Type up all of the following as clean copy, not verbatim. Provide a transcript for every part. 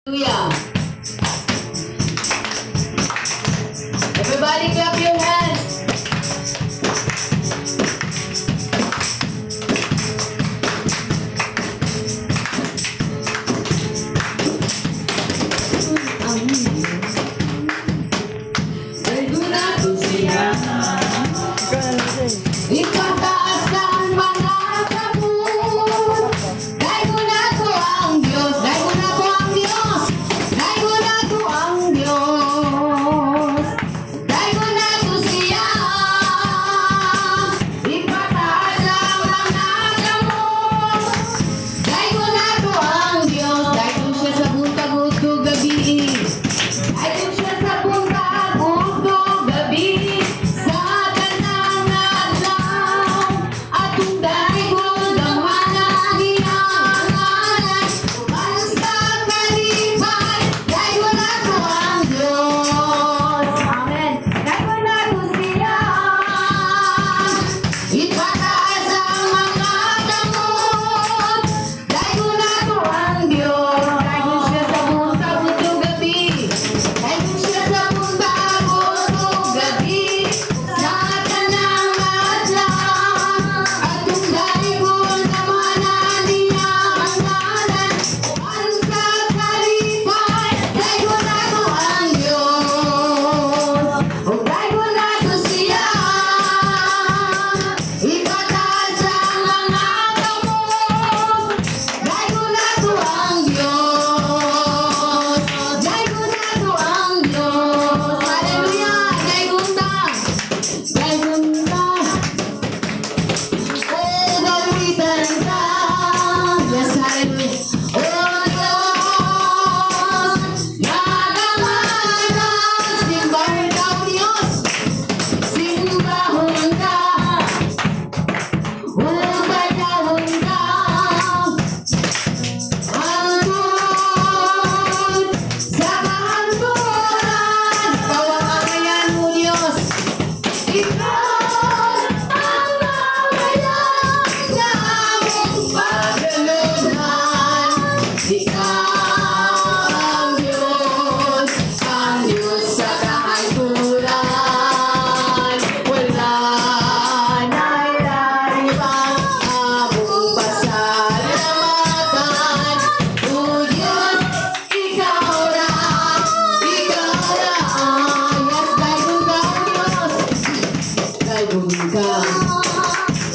Hallelujah. Everybody clap your hands. Daygon nato siya. Ipataas ang mga kamot. Daygon nato ang Diyos. Daygon nato ang Diyos. Daygon nato ang Diyos. Daygon nato siya. Ipataas ang mga kamot. Daygon nato ang Diyos. Daygon siya sa buntag ug gabi. Daygon siya sa buntag ug gabi. Sa tanang adlaw atong daygon, gamhanan ang iyang ngalan. Uban sa kalipay, daygon nato ang Diyos. Amen. Daygon nato siya. Ipataas ang mga kamot. Daygon nato ang Diyos. Daygon siya sa buntag ug gabi. Daygon siya sa buntag ug gabi. Sa tanang adlaw atong daygon, gamhanan iyang ngalan. Uban sa kalipay, daygon nato ang Diyos. Ug daygon nato siya. Ipataas ang mga kamot. Daygon nato ang Diyos. Daygon nato ang Diyos. Hallelujah! Daygon ta. Daygon ta. Oh, gawitan ta. Yes, hallelujah. Oh, Diyos, nga simbahon ka, O Diyos. Simbahon ka. Ug dayawon ka. Hangtod sa kahangturan. Ikaw ang angayan, O Diyos. Ikaw ang angayan nga among pagalunan. Ikaw ang Diyos sa kahangturan. Wala na'y lain pa among pasalamatan. O Diyos, ikaw ra, ikaw ra. Yes, daygon ka, O Diyos. Daygon ka.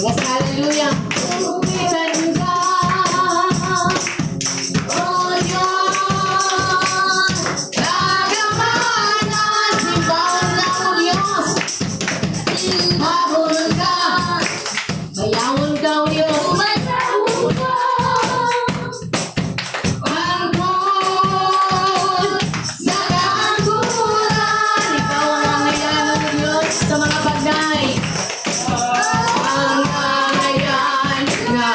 Yes, hallelujah. Uwitan ka. O Diyos, nga gamhanan, simbahon ka, O Diyos. Simbahon ka. Bayawon ka, O Diyos. Bayawon ka. Hangtod sa kahangturan. Ikaw ang angayan, O Diyos, sa mga bagnay. Ang angayan nga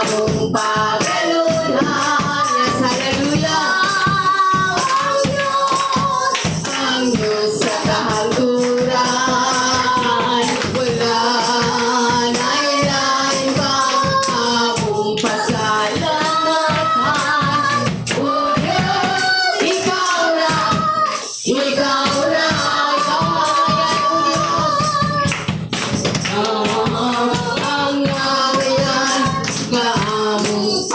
among pagalunan. Yes, hallelujah. Ang Diyos, ang Diyos sa kahangturan. Wala na'y lain pa among pasalamatan. O Diyos, ikaw ra, ikaw ra, ikaw ang angayan, O Diyos. Ang angayan nga among.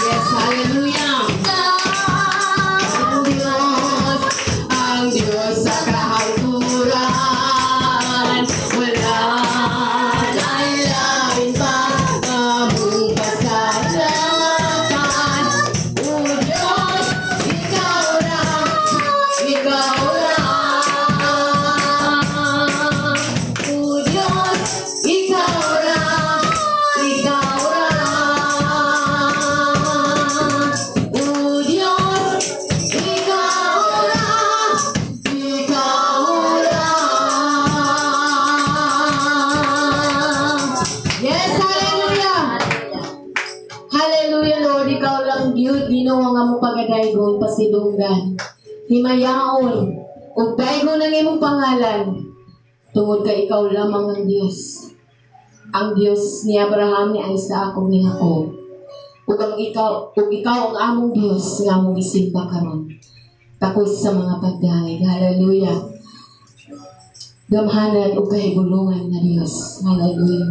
Yes, hallelujah. Ang Diyos sa kahangturan. Wala na'y lain pa among pasalamatan. O Diyos, ikaw ra, ikaw ra. O Diyos, ikaw ra, ikaw ra. O Diyos, ikaw ra, ikaw ra. Yes, hallelujah. Hallelujah, Lord. Ikaw lang gyud, Ginoo, nga mo pagadaygon, pasidunggan, himayaon, ug daygon ang imong pangalan. Tungod kay ikaw lamang ang Diyos. Ang Diyos ni Abraham, ni Isaac, ug ni Jacob. Ug ikaw ang among Dios nga among gisimba karon. Takos sa mga pagdayeg. Hallelujah. Gamhanan ug kahigulungan nga Dios. Hallelujah.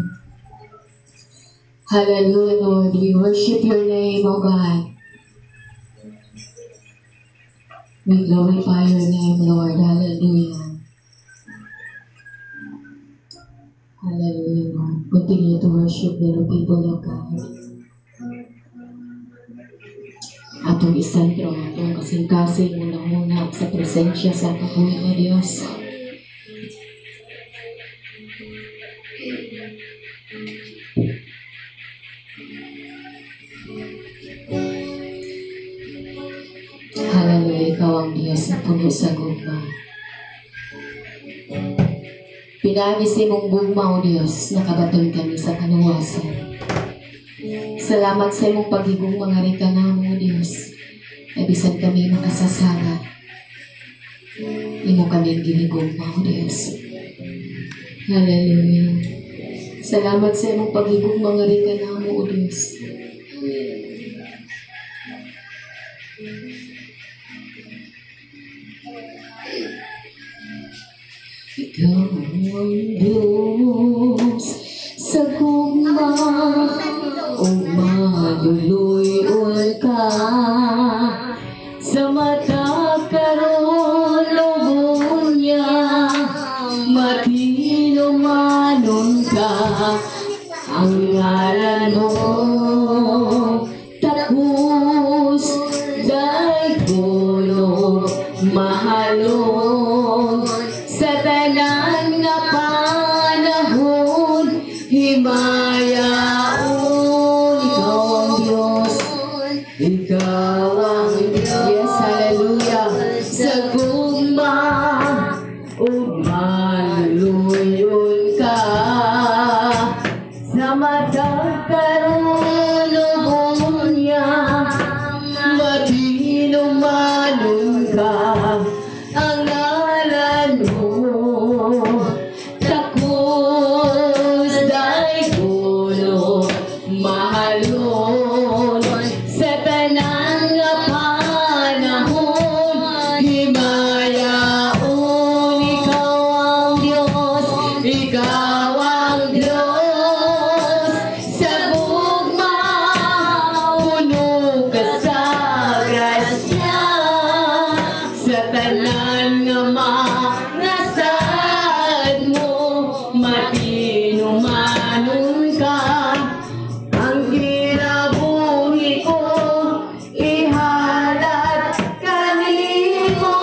Hallelujah, Lord. We worship your name, O God. We glorify your name, Lord. Hallelujah. Hallelujah, Lord. Continue to worship the people of God. Atong isentro, atong kasing-kasing, una-una sa presensya sa kabuhi nga Dios. Hallelujah, ikaw ang Diyos na puno sa gugma. Pinaagi sa imong gugma, O Diyos, nakabaton kami sa kaluwasan. Salamat sa imong paghigugma nga rin ka namo, O Diyos. Ay bisan kami makasasala, imo kami ginigugma, O Diyos. Hallelujah. Salamat sa imong paghigugma nga rin ka namo, O Diyos. Ikaw ang Diyos sa gugma, o maluluyon ka sa mata karon niya, matinumanon ka, ang ngalan mo takos daygono mahalon sa tanan nga panahon, himayaon. Ikaw ang Diyos, ikaw ang Diyos. Yes, hallelujah. Sa gugma ug maluluyon ka sa matag karon niya, matinumanon ka, ang ngalan mo takos daygono mahalon sa tanan nga panahon, himayaon. Ikaw ang Diyos, ikaw ang Diyos sa gugma, puno ka sa grasya sa tanan nga mga saad mo, matinumanon ka, ang kinabuhi ko ihalat kanimo.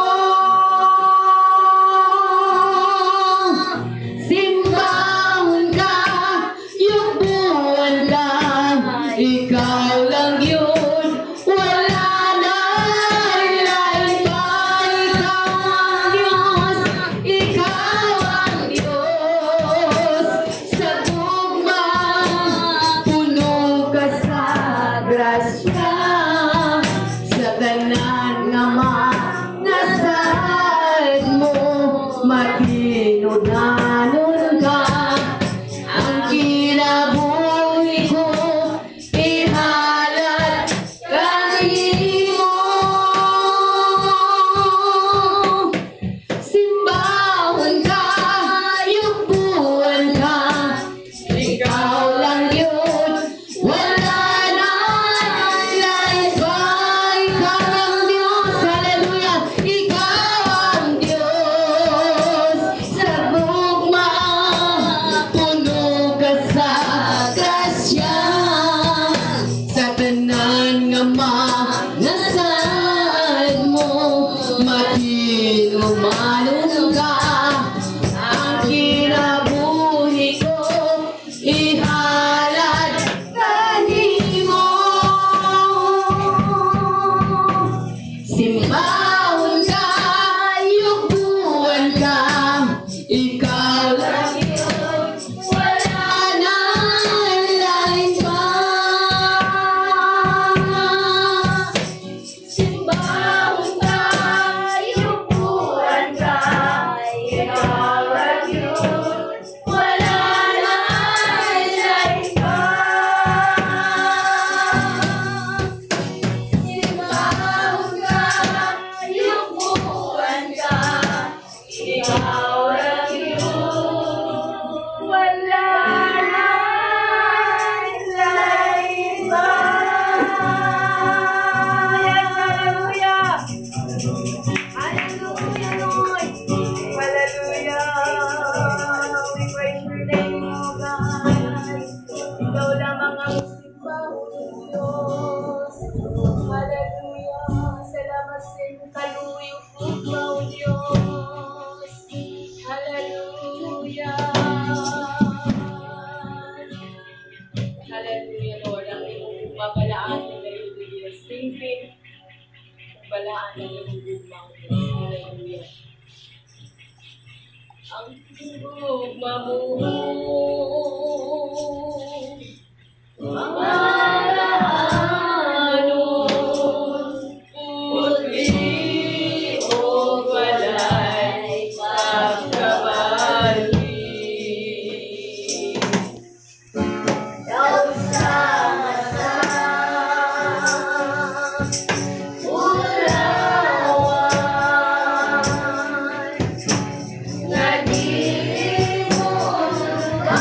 Simbahon ka, yugbuan ka, ikaw lang yun, wala na lain pa. Ikaw ang Diyos, ikaw ang Diyos sa gugma, puno ka sa grasya sa tanan nga mga saad mo, matinudanon ka, ang kinabuhi ko ihalat kanimo. Simbahon ka, yugbuan ka, ikaw lang yun, wala na lain pa. Ikaw ang Diyos, hallelujah, ikaw ang Diyos sa gugma, puno ka sa grasya sa tanan nga mga saad mo, matinumanon ka, ang kinabuhi ko ihalat kanimo. Simbahon ka, yugbuan ka, ikaw lang yun, wala na lain pa. Simbahon ka, yugbuan ka, ikaw lang yun, wala na lain pa. Balaan ang imong gugma, O Diyos. Hallelujah. Ang gugma mo, Malaanon, putli ug walay pagkabalhin. Daw sama sa bulawan nga dili mo luban,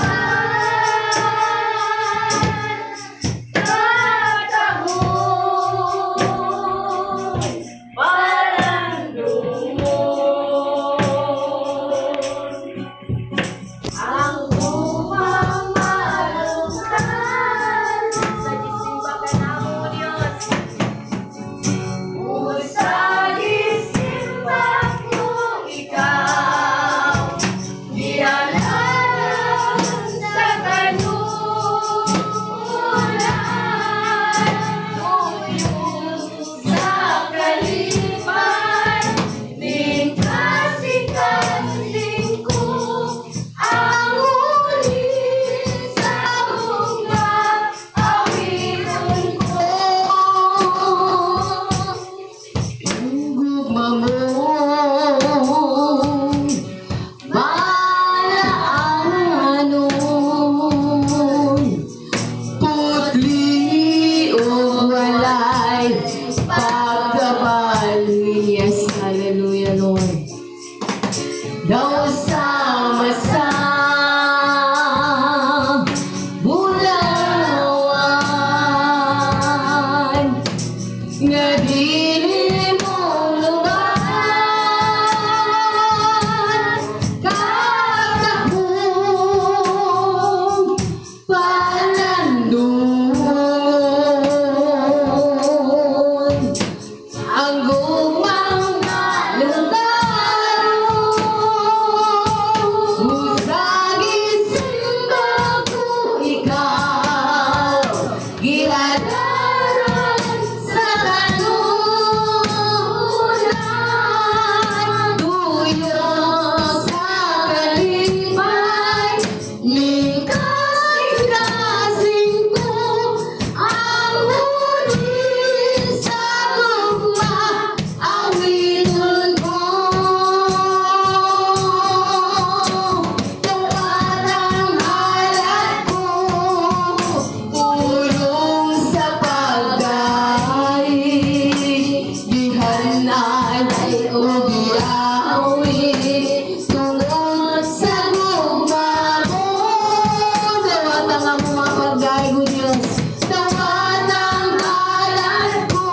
katahom palandungon ang gugmang malungtan sa gisimba ka namo, Diyos. Sa gisimba ko ikaw, gihalad sa kanulay, tuyo sa kalipay, Kasing-kasing ko ang uli sa gugma, awiton ko. Ang gugma mo, Malaanon, putli ug walay pagkabalhin. Yes, hallelujah, Lord. Daw sama sa bulawan nga dili mo luban, katahom palandungon ang gugmang malungtan. Sa gisimba ko ikaw, gihalaran sa kanulay, tuyo sa kalipay, Kasing-kasing ko ang uli sa gugma, awiton ko. Dawatang halad ko, pulong sa pagdaig, gihanay o giawit, tungod sa gugma mo. Dawatang ang mga pagdaig o Diyos, dawatang halad ko,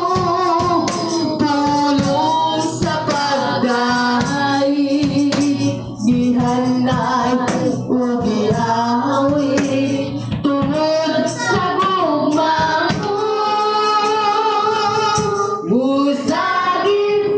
pulong sa pagdaig, gihanay o giawit, tungod sa gugma mo. Musagin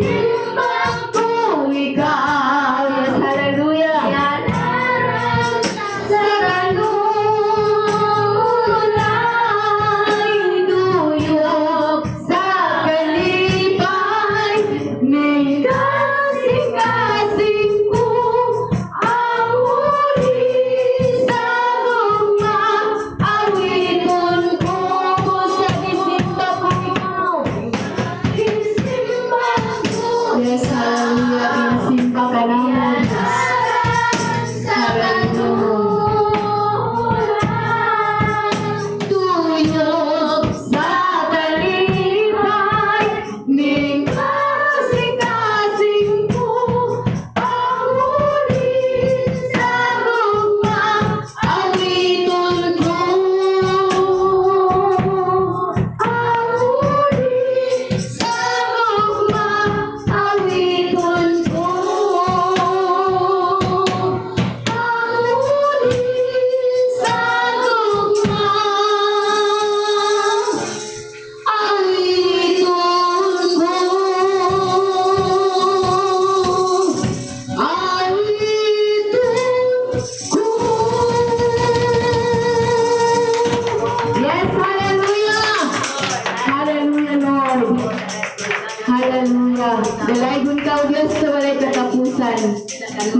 Hallelujah. Dalaygon ka, O Diyos, sa walay katapusan.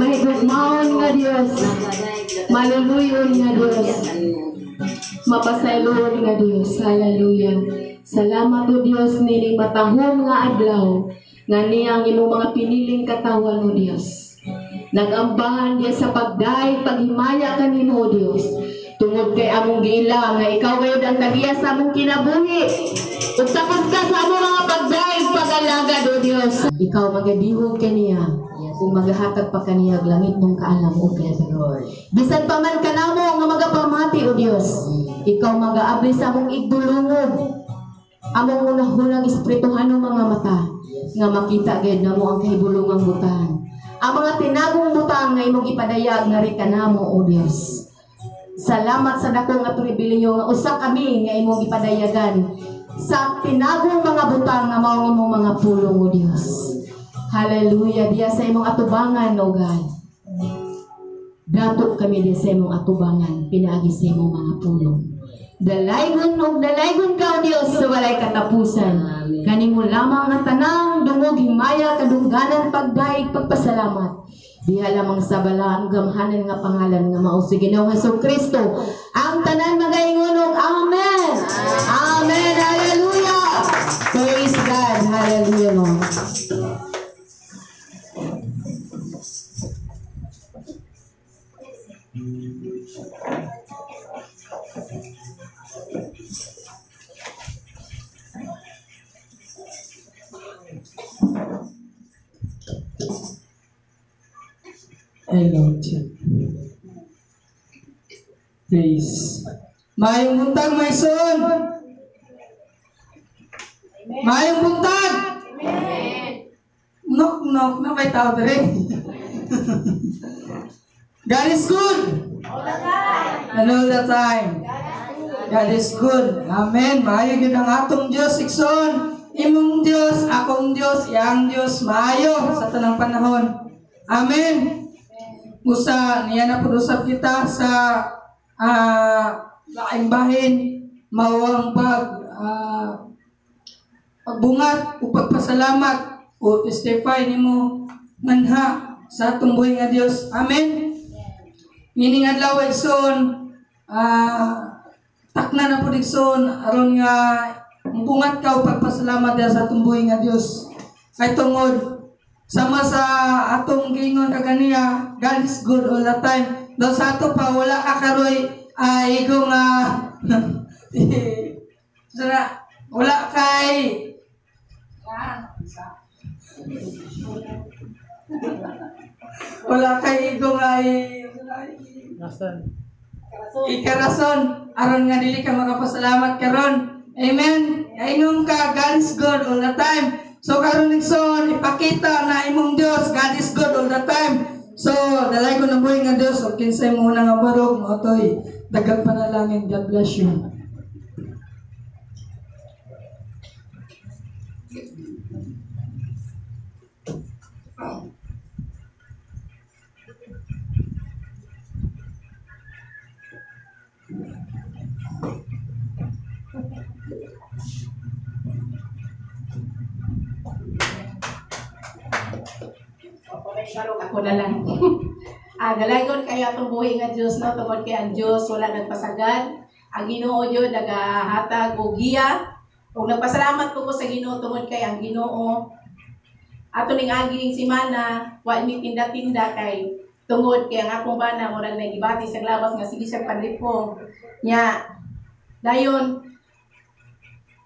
Mahigugmaon nga Diyos. Maluluyon nga Diyos. Mapasayloon nga Diyos. Hallelujah. Salamat, O Diyos, nining matahom nga adlaw nga niyang imong mga piniling katawan, O Diyos. Nagambahan diya sa pagdayeg, paghimaya kanimo, O Diyos. Tungod kay among giila nga ikaw gayud ang tagiya sa among kinabuhi. Ug takos ka sa among mga pagdayeg, pag-alagad, O Diyos. Ikaw magadihog kaniya kung magahatag pa kaniya og langit mong kaalam o God. Lord. Bisan pa man kanamo nga magapamati, O Dios, ikaw magaabli sa among igdulungog. Among unahunang espirituhanong mga mata nga makita gayud namo ang kahibulungang butang. Ang mga tinagong butang nga imong ipadayag ngari kanamo, O Dios. Salamat sa dako nga pribilehiyo nga usa kami nga imong ipadayagan sa tinagong mga butang nga mao ang imong mga pulong, O Dios. Hallelujah, diya sa imong atubangan, O God. Dato kami diya sa imong atubangan, pinaagi sa imong mga pulong. Dalaygon og dalaygon ka, O Dios, sa walay katapusan. Amen. Kanimo lamang ang tanang dungog, himaya, kadungganan, pagdayeg, pagpasalamat. Diha lamang sa balaan gamhanan nga pangalan nga mao si Ginoong Hesus Kristo. Ang tanan magaingon og Amen. Amen. Hallelujah. Praise God. Hallelujah, Lord. Hello, check. Praise. Maayong buntag, my son. Maayong buntag. Knock, knock. Na may tao dere. God is good. And all the time. God is good. Amen. Maayo gyud ang atong Dios, igsoon. Imong Dios, akong Dios, iyang Dios, maayo sa tanang panahon. Amen. Usa niya na pud usab kita sa laing bahin mao ang pagbungat o pagpasalamat o testify nimo nganha sa atong buhi nga Dios. Amen. Nining adlaw, igsoon, takna na pud, igsoon, aron nga mubungat ka o pagpasalamat diha sa atong buhi nga Dios. Kay tungod sama sa atong giingon kaganiya, God is good all the time. Daw sa ato pa wala ka karoy ay igo nga sana wala kay wala kay igo nga ikarason aron nga dili ka makapasalamat karon. Amen. Ingon ka, God is good all the time. So karon, igsoon, ipakita na imong Dios, God is good all the time. So dalaygon ang buhi nga Dios ug kinsay mo una nga barog mo toy daghang panalangin. God bless you. Ako na lang. Dalaygon kayo atong buhi nga Dios, no, tungod kay ang Dios wala nagpasagad. Ang Ginoo jud nagahatag og giya. Ug nagpasalamat ko sa Ginoo tungod kay ang Ginoo ato ning aging semana wa mi tinda-tinda kay tungod kay ang akong bana murag nagibati sa lawas nga sige siya panlipong. Nya dayon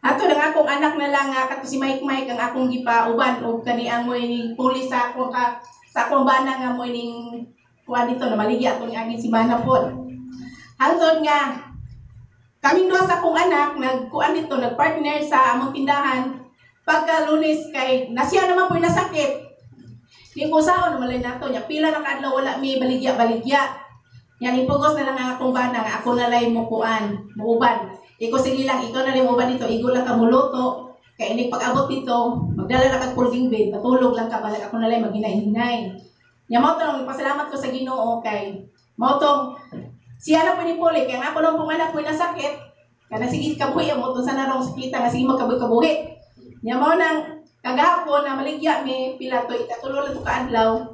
ato nang akong anak na lang nga kato si Mike Mike ang akong gipauban og kani ang moy ning pulis sa akong ka sa akong bana nga moy ning kuan dito na maligya atong aging semana pod. Hangtod nga kaming duha sa akong anak nagkuan dito, nagpartner sa among tindahan pagka Lunes kay nasiya naman po'y nasakit. Ning usaon naman lang nato nya pila na kaadlaw wala mi baligya-baligya. Nya ning pugos na lang ang akong bana nga ako na lay mo kuan, muuban. Iko sige lang, ikaw na lang muuban dito, igo lang ka muluto. Kay inig pag-abot dito, magdala na kag folding bed, patulog lang ka balik ako na lay maghinay-hinay. Nya mao tong pasalamat ko sa Ginoo kay mao tong siya na po ni Poli, kay ang ako lang pong anak po'y nasakit. Kana sige kabuhi mo sa narong sakita nga sige magkabuhi-kabuhi. Nya mao nang Kagahapon na maligya mi pila to ikatulo lang to kaadlaw.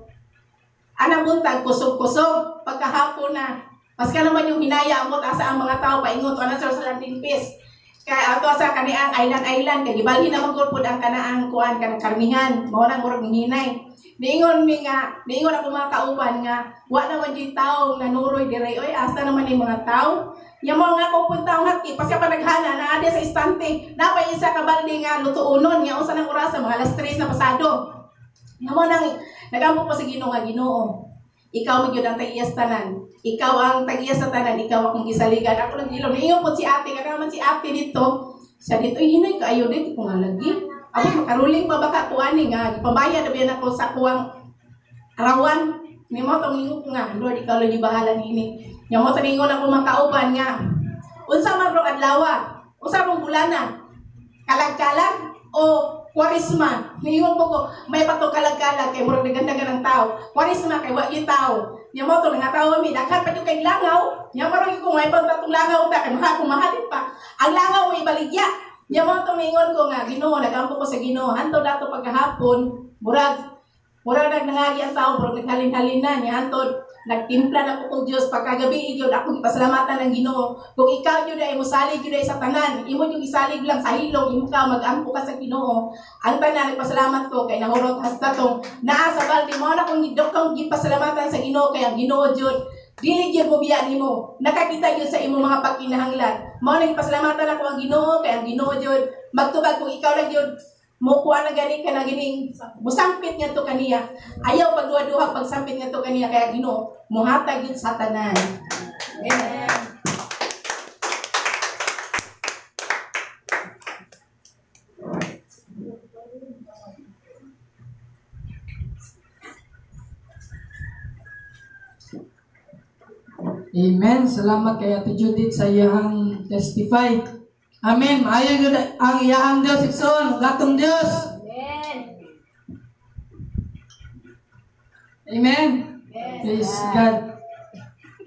Anang buntag kusog-kusog pagkahapon na. Maski naman yung hinaya mo asa ang mga tao paingot ana sa landing piece. Kay ato sa kaniang island-island kay gibalhin naman gud pud ang kanaang kuan kanang karnihan. Mao nang murag hinay. Niingon mi nga, niingon ako mga kauban nga wa naman jud tawo nga nuroy dire oy, asa naman ni mga tao. Nya mo nga ko pud taong haki pasya pa naghana naa sa istante. Napay isa ka balde nga lutuonon nya unsa nang orasa mga alas 3 na pasado. Nya mo nang nagampo ko sa Ginoo nga Ginoo. Ikaw man gyud ang tag-iyas tanan. Ikaw ang tag-iyas sa tanan, ikaw akong gisaligan. Ako nang gilom. Niingon po si ate, kada man si ate dito. Siya dito, ay hinay kaayo dito ko nga lagi. Ako makaruling pa baka kuani nga gipambayad na biyan ako sa kuwang arawan. Ni mo tong ingon ko nga, Lord, ikaw lang yung bahala niini. Nya mo tong ingon ako makauban nga. Unsa man rong adlaw? Unsa rong bulana? Kalag-kalag o Kwarisma? Niingon po ko, may patong kalag-kalag kay murag naganda ng tao. Kwarisma kay wa gyud tao. Nya mo tong nga tawo mi daghan pa gyud kay langaw. Nya mo ko may patong langaw ta kay mahal kung mahalin pa. Ang langaw mo ibaligya. Nya mo tong niingon ko nga Ginoo, nagampo ko sa Ginoo. Hantod dato pagkahapon, murag murag nangagi ang tao, murag naghalin-halin na niya hantod nagtimpla na ko kog Dios pagkagabi gyud ako gipasalamatan ng Ginoo. Kung ikaw gyud ay mosalig gyud ay sa tanan, imo yung isalig lang sa hilong imo ka mag-ampo ka sa Ginoo. Ang tanan nagpasalamat ko kay nahurot hasta tong naa sa balde mo na kung gidokong gipasalamatan sa Ginoo kay ang Ginoo gyud dili gyud mo biya nimo. Nakakita gyud sa imo mga pagkinahanglan. Mao nang gipasalamatan ako ang Ginoo kay ang Ginoo gyud magtubag kung ikaw lang gyud mo kuha na gani ka na gining musampit ngadto kaniya. Ayaw pagduha-duha pagsampit ngadto kaniya kaya Ginoo muhatag gyud sa tanan. Amen. Amen. Salamat kay Ate Judith sa iyang testify. Amen. Maayo gyud ang iyang Dios igsoon, gatong Dios. Amen. Amen. Yes. Praise God.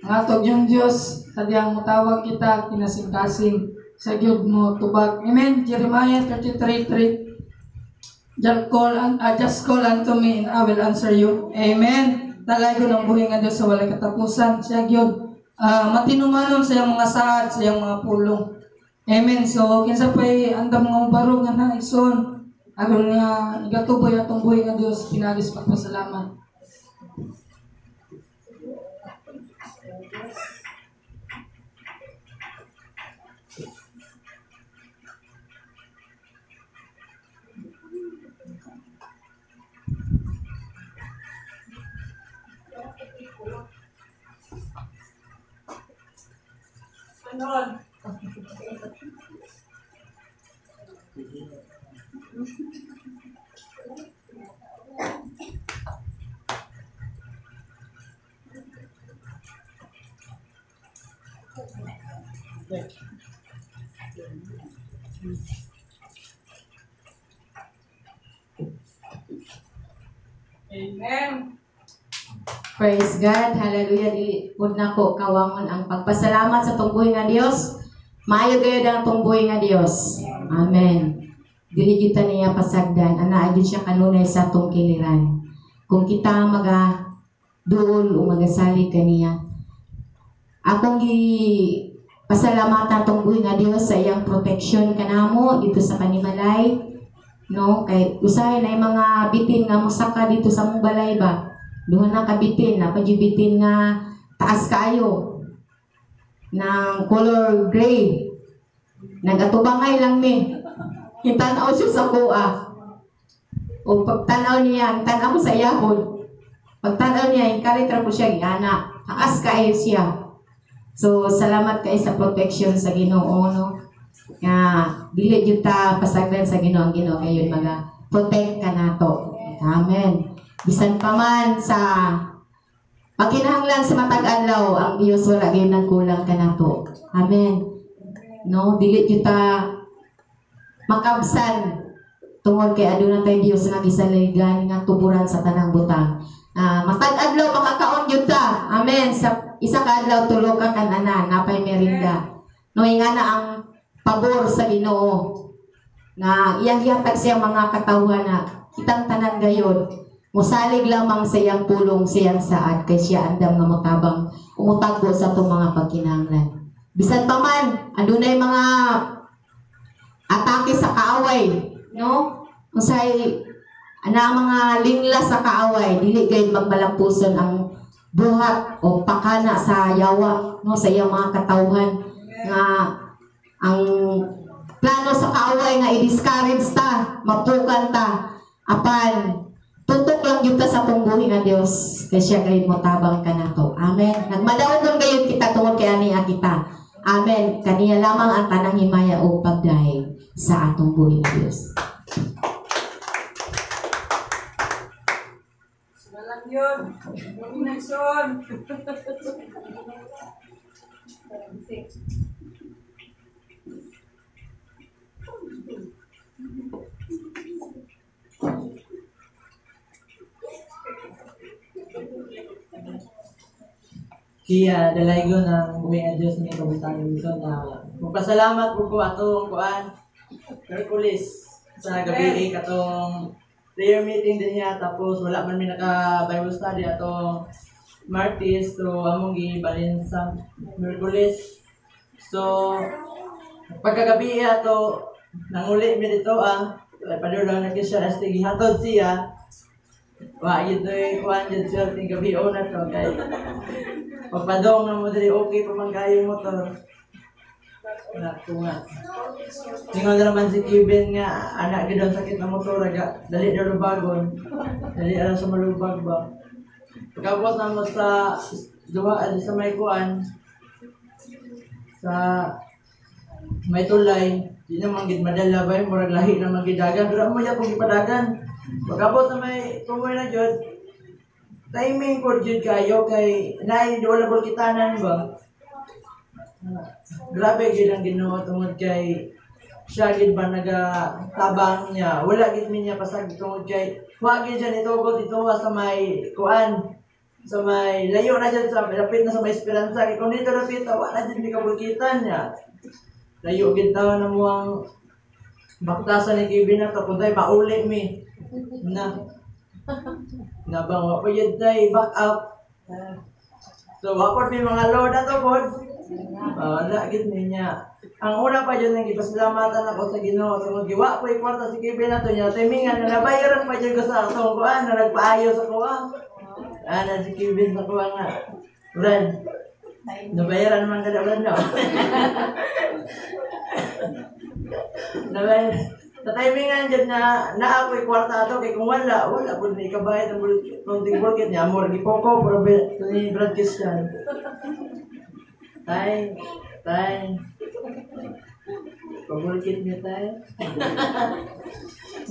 Ang atog yung Dios, sadyang mutawag kita kinasing-kasing sa gyud mo tubag. Amen. Jeremiah 33:3. Just call unto me and I will answer you. Amen. Talay ko ng buhi nga Dios sa walay katapusan. Siya gyud matinumanon sa iyang mga saad, sa iyang mga pulong. Amen. So kinsa pay andam nga mobarog nga na igsoon aron nga igatuboy atong buhi nga Dios pinaagi sa pagpasalamat. Amen. Praise God. Hallelujah. Dili pud nako kawangon ang pagpasalamat sa tungbuhi nga Dios. Maayo gayud ang tungbuhi nga Dios. Amen. Dili gyud ta niya pasagdan. Anaa gyud siya kanunay sa atong kiliran. Kung kita maga duol o magasalig kaniya. Akong gi pasalamatan tungbuhi nga Dios sa iyang protection kanamo dito sa panimalay. No, kay usahay na mga bitin nga mosaka dito sa mong balay ba. Duha na ka bitin, napajibitin nga taas kaayo ng color gray. Nagatubangay lang mi. Hitanaw siya sa kuha. O pagtanaw niya, tanaw ko sa iyahon. Pagtanaw niya, inkaritra po siya, giana. Taas kaayo siya. So, salamat kay sa protection sa Ginoo, no? Nga dili jud ta pasagdan sa Ginoo, ang Ginoo kayon maga protect kanato. Amen. Bisan pa man sa pagkinahanglan sa matag adlaw, ang Dios wala gyud nagkulang kanato. Amen. No, dili jud ta makabsan tungod kay aduna tay Dios nga gisaligan nga tuburan sa tanang butang. Matag adlaw makakaon jud ta. Amen. Sa isa ka adlaw tulo ka kanana, napay merinda. No, ingana ang pabor sa Ginoo. Nga iyang gihatag siyang mga katawhan na kitang tanan gayon musalig lamang sa iyang pulong, sa iyang saad, kay siya andam nga motabang umutagbo sa atong mga pagkinahanglan. Bisan pa man adunay mga atake sa kaaway, no? Unsay ana mga lingla sa kaaway, dili gayud magmalampuson ang buhat o pakana sa yawa, no, sa iyang mga katawhan nga ang plano sa kaaway nga i-discourage ta, mapukan ta, apan tutok lang gyud ta sa atong buhi nga Dios kay siya gayud motabang kanato. Amen. Nagmadaogon gayud kita tungod kay ani kita. Amen. Kaniya lamang ang tanang himaya o pagdahig sa atong buhi nga Dios. Walang yun. Nomination. Kaya dalaygo ng buhay nga Diyos ng kabutan dito na magpasalamat po ko atong kuan Hercules sa gabi katong prayer meeting din niya, tapos wala man mi naka Bible study atong Martes, so among gibalin sa Hercules. So pagkagabi ato nanguli mi dito padulong na siya as gihatod siya. Wa yun to'y kuan jud siya ting gabi na to kay pagpadong na mo diri okay pa man kayo motor. Wala ko nga. Tingon na naman si Kevin nga anak gid ang sakit na motor aga dali daw lubagon. Dali ara sa malubag ba. Pagkabot na mo sa duha sa may kuan sa may tulay, di naman gid madala ba, murag lahi naman gid dagan, pero amo yapon gipadagan. Pagkabot sa may tumoy na jud, timing ko jud kayo kay naay wala bulkitanan ba. Grabe gid ang Ginoo tungod kay siya gid ba nagatabang niya, wala gid mi niya pasag tungod kay wa gid siya nitugot dito sa may kuan sa may layo na jud sa lapit na sa may Esperanza kay kung dito lapit wa na jud mi kabulkitan niya. Layo gid taw na mo ang baktasan ni Kevin na to kun mauli mi na nabang wa pa yun tay back up. So wa pa may mga load ato pod. Wala gid niya. Ang una pa yun ang gipasalamatan ako sa Ginoo tungod giwa ko kwarta si Kevin ato niya timingan na nabayaran pa jud ko sa atong kuan na nagpaayo sa kuha. Ana si Kevin sa kuha nga. Brad. Nabayaran man kada brad no. Nabayaran. Sa timingan dyan na naako'y kwarta ato kay kung wala, wala po ni kabayad ang konting bulkit niya. Amor, gipoko, pero ni Brad Christian. Tay, tay. Pabulkit niya tay.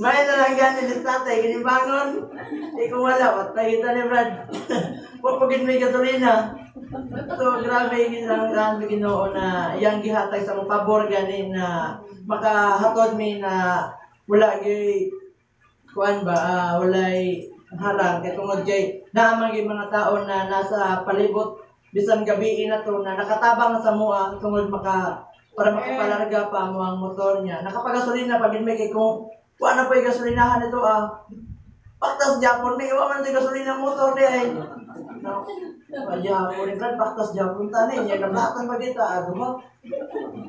May na lang gani ni tatay, ginibangon. Eh kung wala, patay kita ni Brad. Pupugin may gasolina. So, grabe ang Ginoo na iyang gihatag sa mga pabor gani na makahatod mi na wala gyud kuan ba, walay harang kay tungod kay naa man gyud mga tao na nasa palibot bisan gabi na to na nakatabang sa mua tungod maka para makapalarga pa mo ang motor niya. Nakapagasolina pa gid may kay kung wa na po'y gasolinahan nito baktas Japon may wa man to'y gasolina motor di ay. No. Japon ni Brad baktas Japon tani niya gamatan pa kita ado ba.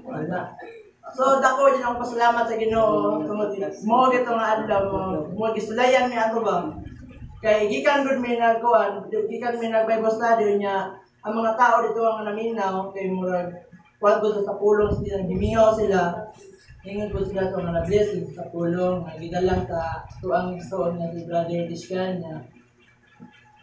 Wala. So dako jud akong pasalamat sa Ginoo tungod mo gito nga adlaw mo gisulayan mi ato ba. Kay gikan gud mi nagkuan, gikan mi nag Bible study niya ang mga tao dito ang naminaw kay murag kuan ko sa pulong sila gimingaw sila. Ingon po sila itong mga blessing sa pulong nga gidala sa tuang igsoon nga si Brother Dishkan niya.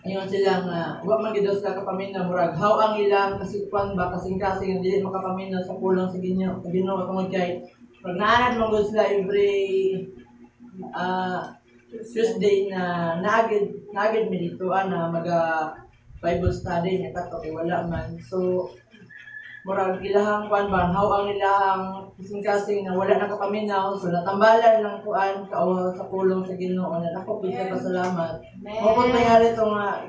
Ingon sila nga wa man gid sila kapaminaw murag how ang ilang kasikuan ba kasing-kasing nga dili makapaminaw sa pulong sa Ginoo tungod kay pag naanad man gud sila every Tuesday na naagid mi dito na maga Bible study niya kato kay wala man. So murag ilahang kuan ba how ang ilahang kasing-kasing na wala nakapaminaw, so natambalan lang kuan kauha sa pulong sa Ginoo na dako pud sa pasalamat. Mao pud mayari to nga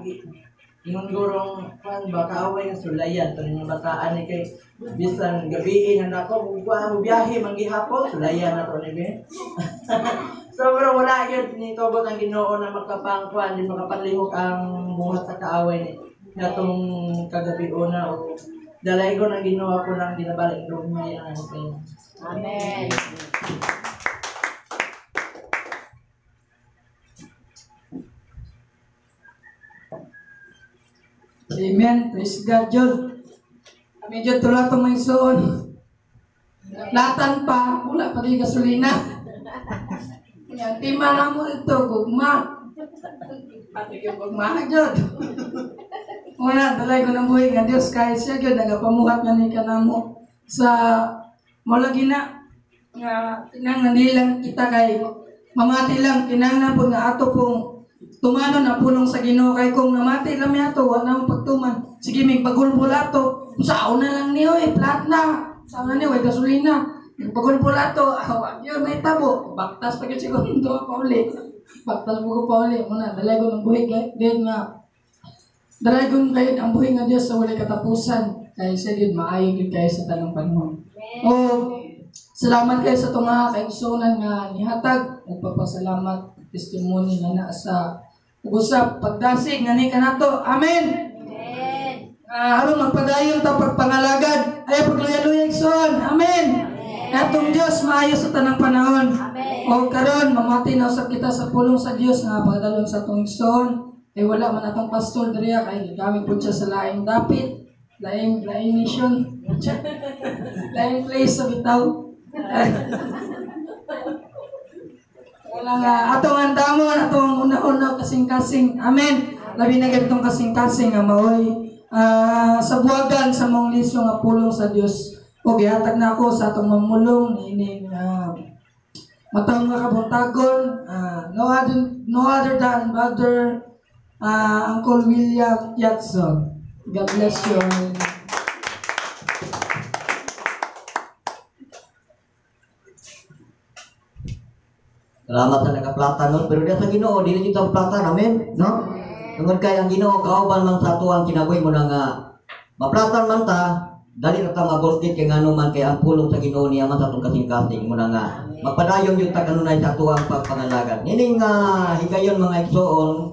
Ingon gurong kan ba kaaway nga sulayan to nga bataan ni kay bisan gabi na nako kung kuha mo biyahe manggihapon sulayan na to ni be. So pero wala gyud ni tugot ang Ginoo na makapangkuan di makapanlihok ang buhat sa kaaway ni natong kagabi una o dalaygon ang Ginoo ako nang ginabalik gugmay ang kay. Amen. Amen. Praise God, Jud. Kami Jud tulo itong may suon. Latan pa, wala pa di gasolina. Yan, tima na mo ito, gugma. Pati yung gugma, Jud. Una, dalay ko ng buhi nga Diyos, kahit siya, Jud, nagapamuhat nga ni kanamo sa mula na nga tinang lang kita kay mamati lang, kinahanglan po nga ato pong tumanon ang pulong sa Ginoo kay kung namati lang mi ato wa na mo pagtuman, sige mig pagulbol ato sa una lang ni oy plat na sa una ni way gasolina pagulbol ato wa gyud may tabo baktas pa gyud siguro do pa uli baktas mo ko pa uli muna dalay ko ng buhi kay din nga dalay ko kayo ang buhi nga Dios sa walay katapusan kay siya gyud maayo gyud kayo sa tanang panahon. O salamat kayo sa tunga kaigsuonan nga nihatag ug pagpasalamat testimony nga naa sa usap pagdasig nga ni kanato. Amen. Amen. Aron magpadayon ta pagpangalagad ay pagluya-luya igsoon. Amen. Atong Dios maayo sa tanang panahon. Amen. O karon mamati na usab kita sa pulong sa Dios nga pagdalon sa atong igsoon. Kay wala man atong pastor diriya kay gigamit pud siya sa laing dapit, laing laing mission, laing place sa bitaw. Wala nga atong andamon, atong una-una kasing-kasing. Amen. Labi na ganitong kasing-kasing nga maoy sa buwagan sa mong liso nga pulong sa Dios. O gihatag na ako sa atong mamulong niining matawong nga kabuntagon, no other than Brother Uncle William Yatson. God bless you all. Salamat sa nagaplata nun, pero diya sa Ginoo dili jud ta plata, amen, no? Tungod kay ang Ginoo kauban man sa atuang kinabuhi mo na nga maplatan man ta, dali ra ta mabortit kay ngano man kay ang pulong sa Ginoo niya man sa atong kasing-kasing mo na nga magpadayon jud ta kanunay sa atuang pagpangalagad. Nining higayon mga igsoon,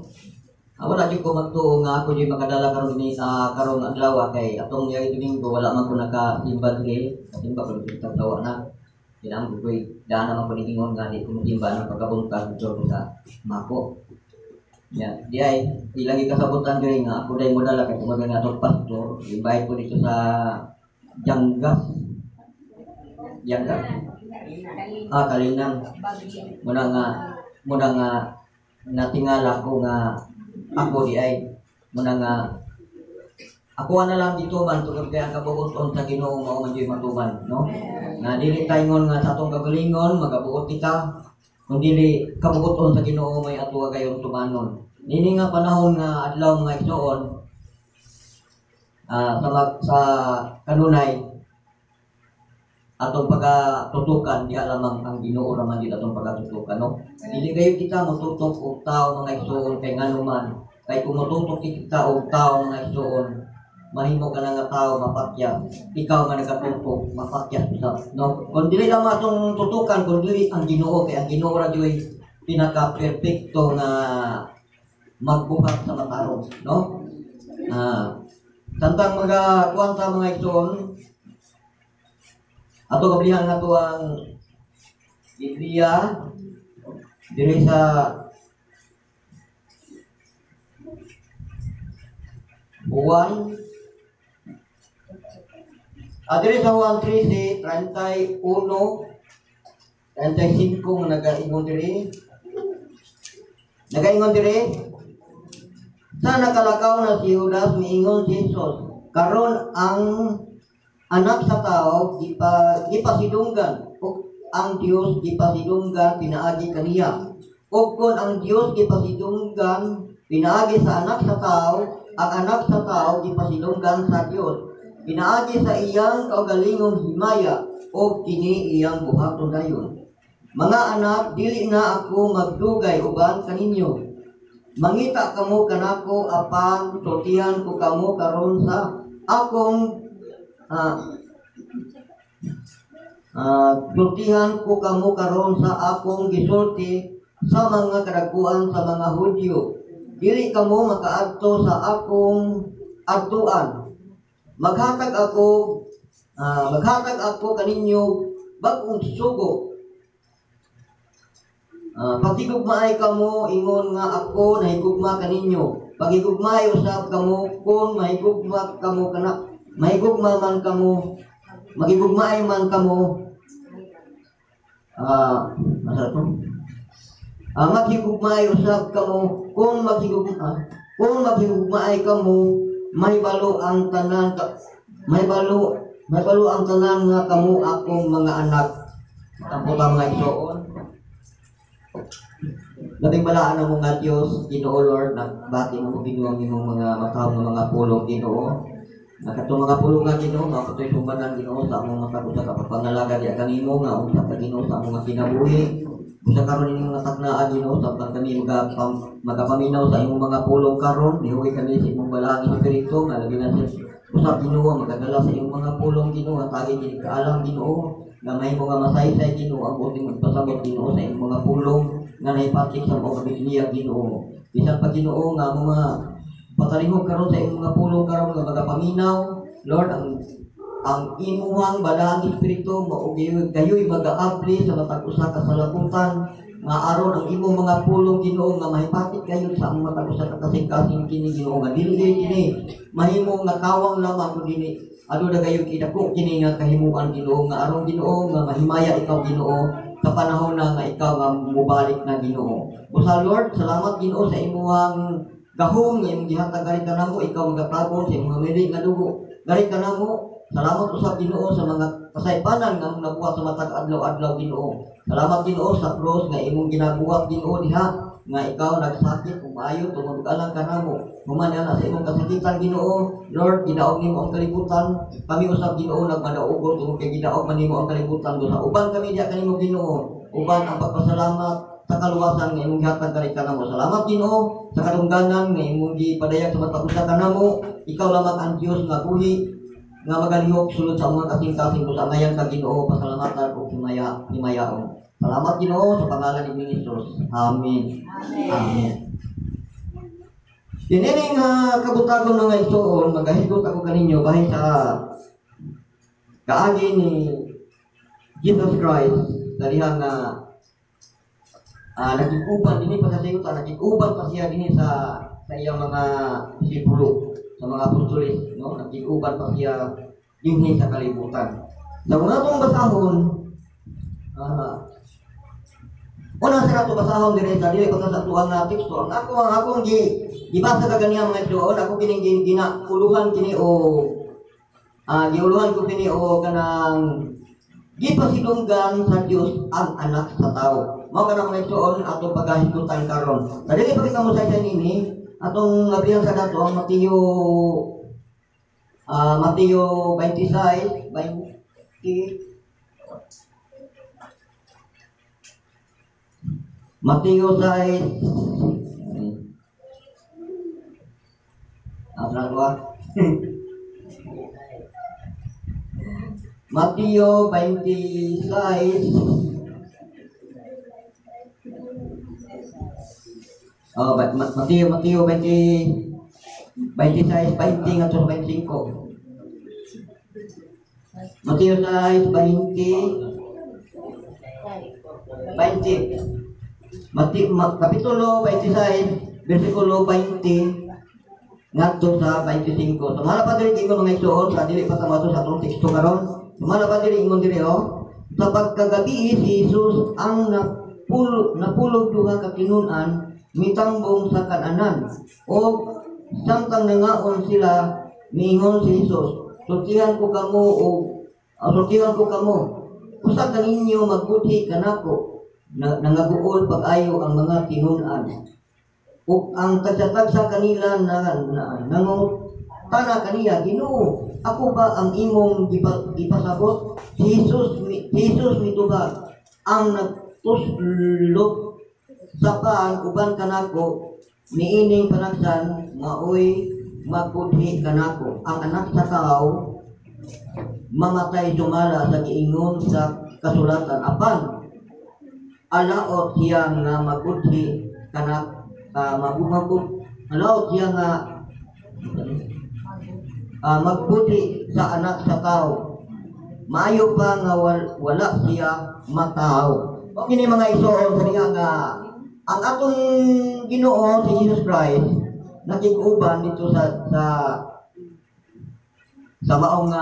wala jud ko magtuo nga ako jud makadala karon ni karong adlaw kay atong niya Domingo wala man ko nakasimba diri, kasimba ko diri sa tawa na. Kinahanglan ko daan naman ko niingon nga di ko mosimba ng pagkabuntag dito sa Mako. Ya, di ay ilang ikasabutan diri nga ako dai modala kay tungod nga atong pastor, invite ko dito sa Janggas. Janggas? Kalinang. Muna nga natingala ko nga ako di ay muna nga ako na lang dito man tungod kay ang kabuoton sa Ginoo mao man jud matuman, no? Nga dili tayngon nga sa atong kagalingon magabuot kita kun dili kabuoton sa Ginoo may ato kayong tumanon. Nini nga panahon nga adlaw mga igsoon sa kanunay atong pagatutukan diha lamang ang Ginoo ra man jud atong pagatutukan, no? Dili kayo kita motutok og tawo mga igsoon kay nganuman kay kung motutok kita og tawo mga igsoon mahimo ka na nga tao mapakyas, ikaw nga nagatutok mapakyas usab, no? Kung dili lang atong tutukan kun dili ang Ginoo kay ang Ginoo ra juy pinaka perpekto nga magbuhat sa matarong, no? Samtang magakuan ta mga igsoon ato kablihan nga to ang Biblia diri sa Juan diri sa Juan 13, 31, 35 nga nagaingon diri. Nagaingon diri sa nakalakaw na si Judas miingon si Jesus, karon ang anak sa tao gipasidunggan ug ang Dios gipasidunggan pinaagi kaniya. Ug kon ang Dios gipasidunggan pinaagi sa anak sa tao, ang anak sa tao gipasidunggan sa Dios pinaagi sa iyang kaugalingong himaya o kini iyang buhaton dayon. Mga anak, dili na ako magdugay uban kaninyo. Mangita kamo kanako, apan sultihan ko kamo karon sa akong sultihan ko kamo karon sa akong gisulti sa mga kadakuan sa mga Hudyo. Dili kamo makaadto sa akong adtuan. Maghatag ako kaninyo bag-ong sugo. Paghigugmaay kamo ingon nga ako nahigugma kaninyo. Paghigugmaay usab kamo kung mahigugma kamo kana mahigugma man kamo, maghigugmaay man kamo, masa to? Maghigugmaay usab kamo kung maghigugmaay kamo, mahibalo ang tanan nga kamo akong mga anak. Ang puta, mga igsoon. Labing balaan ang mga Diyos, Ginoo Lord, nagbati mo, Ginoo, ang imong mga matahom nga mga pulong, Ginoo. Na katong mga pulong nga, Ginoo, mao katoy sumbanan, Ginoo, sa among matag usa ka pagpangalaga diha kanimo nga unsa ka, Ginoo, sa among mga kinabuhi. Usa karon ining mga taknaa, Ginoo, samtang kami magapaminaw sa imong mga pulong karon, nihuwi kami sa imong balaang espiritu nga labi na sa usab, Ginoo, magadala sa imong mga pulong, Ginoo, tagi kini kaalam, Ginoo, nga mahimo nga masaysay, Ginoo, ang buot imong ipasabot, Ginoo, sa imong mga pulong nga nahipatik sa mga Biblia, Ginoo. Bisan pa, Ginoo, nga mga patalingog karon sa imong mga pulong karon nga magapaminaw, Lord, ang imuhang balaang espiritu mao gayoy magaabli sa matag usa ka salabutan nga aron ang imong mga pulong, Ginoo, nga mahipatik kayo sa among matag usa ka kasing-kasing kini, Ginoo, nga dili gyud kini mahimo nga kawang lamang kun dili aduna gayon kidako kini nga kahimuan, Ginoo, nga aron, Ginoo, nga mahimaya ikaw, Ginoo, sa panahon na nga ikaw nga mubalik na, Ginoo. Busa Lord, salamat, Ginoo, sa imuhang gahom nga imong gihatag gari kanamo. Ikaw magatabon sa imong mili nga dugo gari kanamo. Salamat usab, Ginoo, sa mga kasaypanan nga among nabuhat sa matag adlaw-adlaw, Ginoo. Salamat, Ginoo, sa cross nga imong ginabuhat, Ginoo, diha nga ikaw nagsakit ug maayo tungod alang kanamo. Human na sa imong kasakitan, Ginoo, Lord, gidaog nimo ang kalibutan. Kami usab, Ginoo, nagmadaogon tungod kay gidaog man nimo ang kalibutan. Busa uban kami diha kanimo, Ginoo, uban ang pagpasalamat sa kaluwasan nga imong gihatag kani kanamo. Salamat, Ginoo, sa kadungganan nga imong gipadayag sa matag usa kanamo. Ikaw lamang ang Dios nga buhi nga magalihok sulod sa mga kasing-kasing. Kung sa ngayan ka, Ginoo, pasalamatan ug himaya himayaon. Salamat, Ginoo, sa pangalan ni Jesus. Amen. Amen. Dinini nga kabutagon, mga igsoon, magahisgot ako kaninyo bahin sa kaagi ni Jesus Christ sa diha nga nakig-uban dinhi pa sa sayuta, nakig-uban pa siya dinhi sa iyang mga disipulo, sa mga apostoles, no? Nakig-uban pa siya dinhi sa kalibutan. Sa una atong basahon, una sa ato basahon diri sa dili pa sa atuang nga teksto. Ang akong gibasa kaganiha, mga igsoon, ako kining ginauluhan kini o giuluhan ko kini o kanang gipasidunggan sa Dios ang anak sa tao. Mao kana, mga igsoon, atong pagahisgutan karon. Sa dili pa kita mo sa nini, atong abrihan sa dato ang Mateo 26 20. Mateo 6. Berapa? Mateo 26. Oh, Mateo 20 26 20 ngadto sa 25. Mateo 6 20 20. Kapitulo 26 versikulo 20 ngadto sa 25. Sumala pa diri ingon, mga igsoon, sa dili pa ta sa atong teksto karon. Sumala pa diri ingon diri oh. Sa pagkagabi, si Jesus ang napulog duha ka tinun-an mitambong sa kananan. O samtang nangaon sila, miingon si Jesus, "Sultihan ko kamo. Usa kaninyo magbudhi kanako." Na, nangaguol pag-ayo ang mga tinun-an. Ug ang tagsa-tagsa kanila na nangutana kaniya, "Ginoo, ako ba ang imong gipasabot?" Si Jesus mitubag, "Ang nagtuslop sa paan uban kanako." Niining panagsan maoy magbudhi kanako. Ang Anak sa Tao mamatay sumala sa giingon sa kasulatan, apan alaot siya nga magbudhi kanak magumagud alaot siya nga magbudhi sa Anak sa Tao, maayo pa nga wala siya matao. O kini mga igsoon, sa diha nga ang atong Ginoo si Jesus Christ nakig-uban dito sa sa sa maong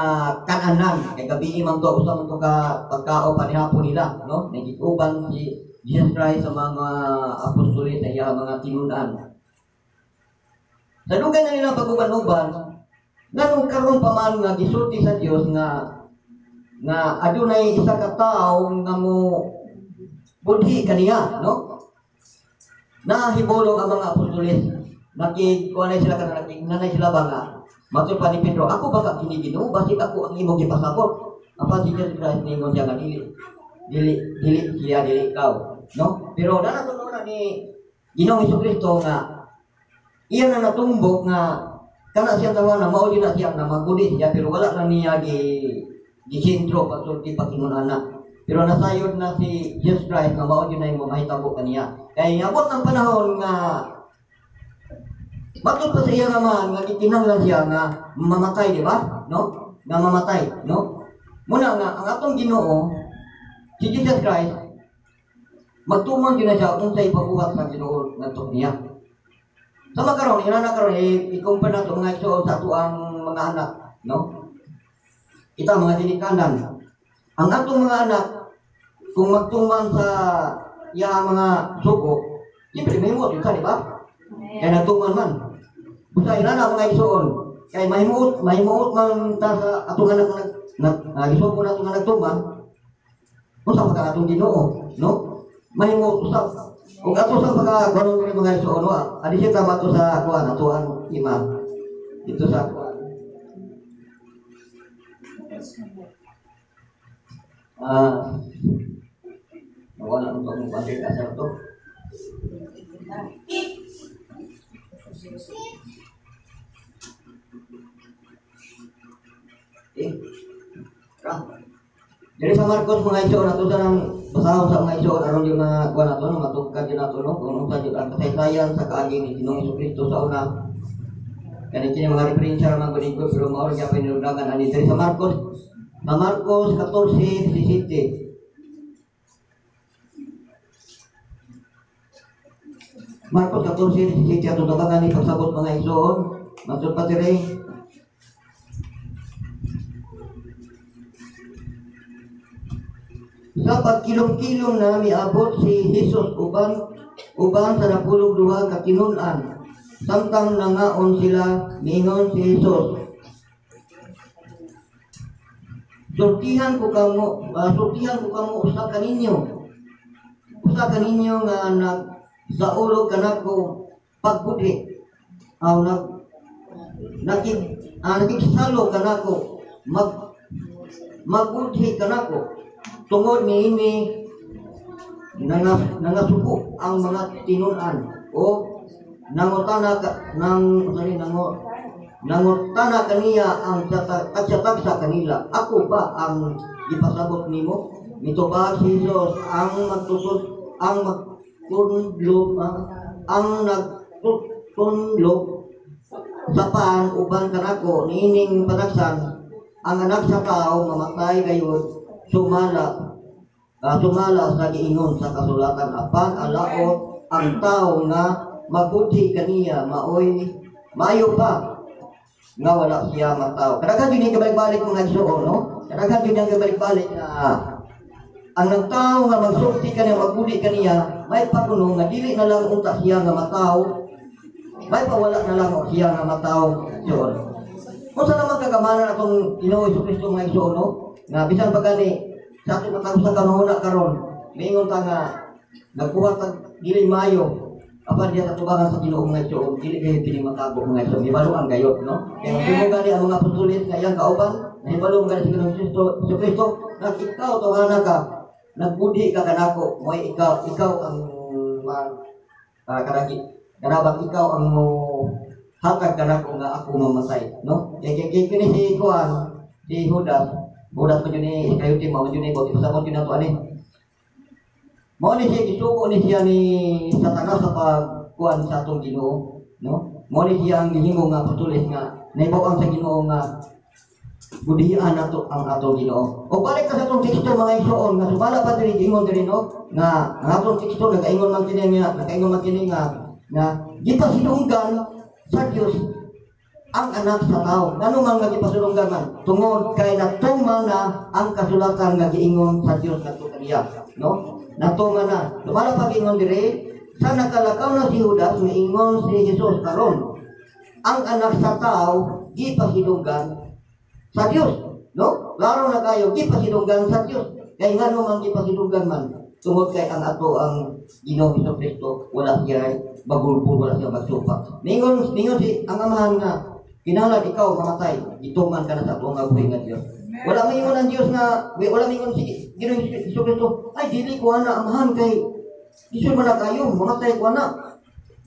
kananan, kay gabi man to, usa man to ka pagkao panihapon nila, no? Nakig-uban si Jesus Christ sa mga apostoles, sa iyang mga tinun-an. Sa dugay na nila pag-uban-uban, nganong karon pa man nga gisulti sa Dios nga nga adunay isa ka tawo nga mo budhi kaniya, no? Nahibulong ang mga apostoles, nakigkuanay sila kanang nakignanay sila ba nga matud pa ni Pedro, "Ako ba ka kini, Ginoo? Basig ako ang imong gipasabot." Apan si Jesus Christ ningon siya nga dili dili dili siya, dili ikaw, no? Pero dana to na ni Ginoong Kristo nga iya na natumbok nga kana siya tawa na mao na siya nga magbudhi siya, pero wala na niya gi gisentro pagsulti pag-ingon ana. Pero nasayod na si Jesus Christ nga mao gyud na yung mahitabo kaniya. Kay abot ang panahon nga matud pa sa iya naman nga gikinahanglan siya nga mamatay, di ba? No? Nga mamatay, no? Muna nga ang atong Ginoo si Jesus Christ magtuman gyud na siya unsay ipabuhat sa Ginoo ngadto niya. Sama karon, ina na karon i-compare nato, mga igsoon, sa atoang mga anak, no? Kita mga ginikanan. Ang atong mga anak kung magtuman sa iyang mga sugo, siyempre mahimot yun sa, di ba? Kaya nagtuman man. Busa ina na, mga igsoon, kay mahimuot, mahimuot man ta sa atong anak nga nag nag isugo nato nga nagtuman. Unsa pa ka atong Ginoo, no? Mahimuot usab. Ug ato sa pagka kuno ni, mga igsoon, no? Adi siya tama to sa kuan ato ang ima. Dito sa kuan. Nawala ang itong bandit asal to. Eh, ra. Diri sa Marcos, mga igsoon, ato sa nang basahon sa mga igsoon aron yung mga kuan nato, no, matugkad yun nato, no, kung unsa jud ang kasaysayan sa kaagi ni Ginoong Kristo sa una. Kani kini mga referensya ra man gud ko, pero mao ra gyapon hinungdangan ani diri sa Marcos. Sa Marcos 14:17. Marcos 14:17 ato tabangan ni pagsabot, mga igsoon. Matud pa diri. Sa pagkilom-kilom na miabot si Jesus uban uban sa 12 ka tinun-an. Samtang nangaon sila, miingon si Jesus, "Sultihan ko kamo usa kaninyo. Usa kaninyo nga nag saulog kanako pagbudhi. Aw nag nakig nakigsalo kanako magbudhi kanako. Tungod niini nangasuko ang mga tinun-an o nangutana ka, nang sorry, nangutana kaniya ang tagsa-tagsa kanila, 'Ako ba ang gipasabot nimo?' Mitubag si Jesus, ang magtusod ang magtundlob ang nagtutundlob sa pan uban kanako. Niining panagsan ang Anak sa Tao mamatay gayud sumala sa giingon sa kasulatan, apan alaot ang tao nga magbudhi kaniya, maoy maayo pa nga wala siya matao." Kadaghan jud ni kabalik-balik, mga igsoon, no? Kadaghan jud ang kabalik-balik nga ang nagtao nga magsulti kaniya, magbudhi kaniya, may pakuno nga dili na lang unta siya nga matao, may pawala na lang siya nga matao, igsoon. Unsa naman kagamanan atong Ginoo Kristo, mga igsoon, no? Nga bisan pa gani sa atong matag sa kanuna karon, miingon ta nga nagbuhat tag dili maayo, apan diya sa tubangan sa Ginoo, mga igsoon, dili kayo pili matabo, mga igsoon, hibalo ang gayot, no? Kaya kung gani ang mga apostoles nga iyang kauban, nahibalo gani si Ginoong Kristo, nga ikaw tawhana ka, nagbudhi ka kanako, mo'y ikaw ang mag kanagi Karabang ikaw ang mo hatag kanako nga ako mamatay, no? Kay kay kay kini si kuan, si Judas, Judas man yun ni Iscariote, mao man yun ni bawti pasabot yun nato ani. Mao ni siya gisugo ni siya ni Satanas sa pagkuan sa atong Ginoo, no? Mao ni siya ang gihimo nga patulis nga naibaw sa Ginoo nga budihan nato ang atong Ginoo. O balik ta sa atong teksto, mga igsoon, nga sumala pa diri giingon diri, no, nga ang atong teksto nagaingon man kini nga nakaingon man kini nga nga gipasidunggan sa Dios ang anak sa tao. Ngano man nga gipasidunggan man? Tungod kay natuman na ang kasulatan nga giingon sa Dios ngadto kaniya, no? Natuman na. Sumala pa giingon diri, sa nakalakaw na si Judas, miingon si Jesus, "Karon ang anak sa tao gipasidunggan sa Dios," no? Klaro na kayo, gipasidunggan sa Dios. Kay ngano man gipasidunggan man? Tungod kay ang ato ang Ginoong Hesus Kristo wala siya magulpo, wala siya magsupak. Ningon ningon si ang Amahan nga kinahanglan ikaw mamatay, gituman ka na sa atong nga buhi nga Dios. Wala maingon ang Dios nga wala maingon si Ginoong Hesus Kristo, "Ay, dili ko ana, Amahan, kay lisod man na kayo, mamatay ko ana.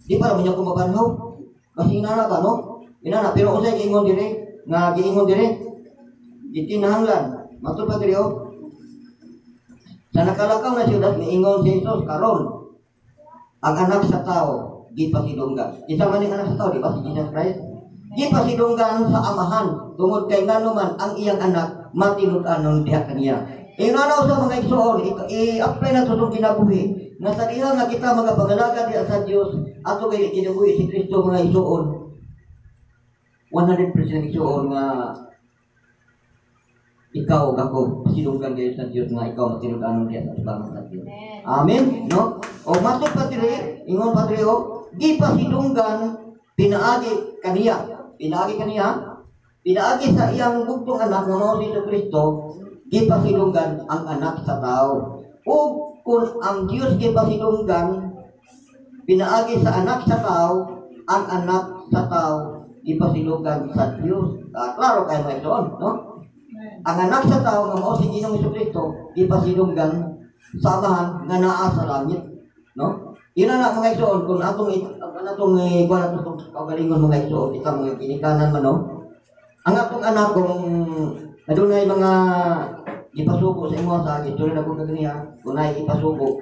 Di pa naman niya ko mabanhaw." Kasi inana ba, no? Inana, pero unsay giingon dire? Nga giingon dire, gikinahanglan. Matud pa diri, oh. Sa nakalakaw na siyudad, miingon si Jesus, "Karon ang anak sa tao, gipasidunggan." Isa man yung anak sa tao, di ba? Si Jesus Christ. Gipasidunggan sa Amahan, tungod kay ngano man ang iyang anak, matinud-anon diha kaniya. Inanaw sa mga igsoon, i-apply na to itong kinabuhi. Nga sa diha nga kita mga pangalaga diha sa Dios, ato kay kinabuhi si Kristo, mga igsoon. 100% igsoon nga ikaw ako pasidunggan kayo sa Dios nga ikaw matinud-anon diha sa atubangan sa Dios. Amen, no? O matod pa diri, ingon pa diri o, gipasidunggan pinaagi kaniya. Pinaagi kaniya. Pinaagi sa iyang bugtong anak nga mao si Kristo, gipasidunggan ang anak sa tao. O kung ang Dios gipasidunggan pinaagi sa anak sa tao, ang anak sa tao gipasidunggan sa Dios. Ah, klaro kayo, mga igsoon, no? Ang anak sa tao nga mao si Ginoong Kristo gipasidunggan sa Amahan nga naa sa langit, no? Yun na mga igsoon, kung atong ang atong kuan atong kaugalingon, mga igsoon, kita mga ginikanan man, no? Ang atong anak kung adunay mga ipasugo sa imo sa istorya na kung kaniya, kung naay ipasugo,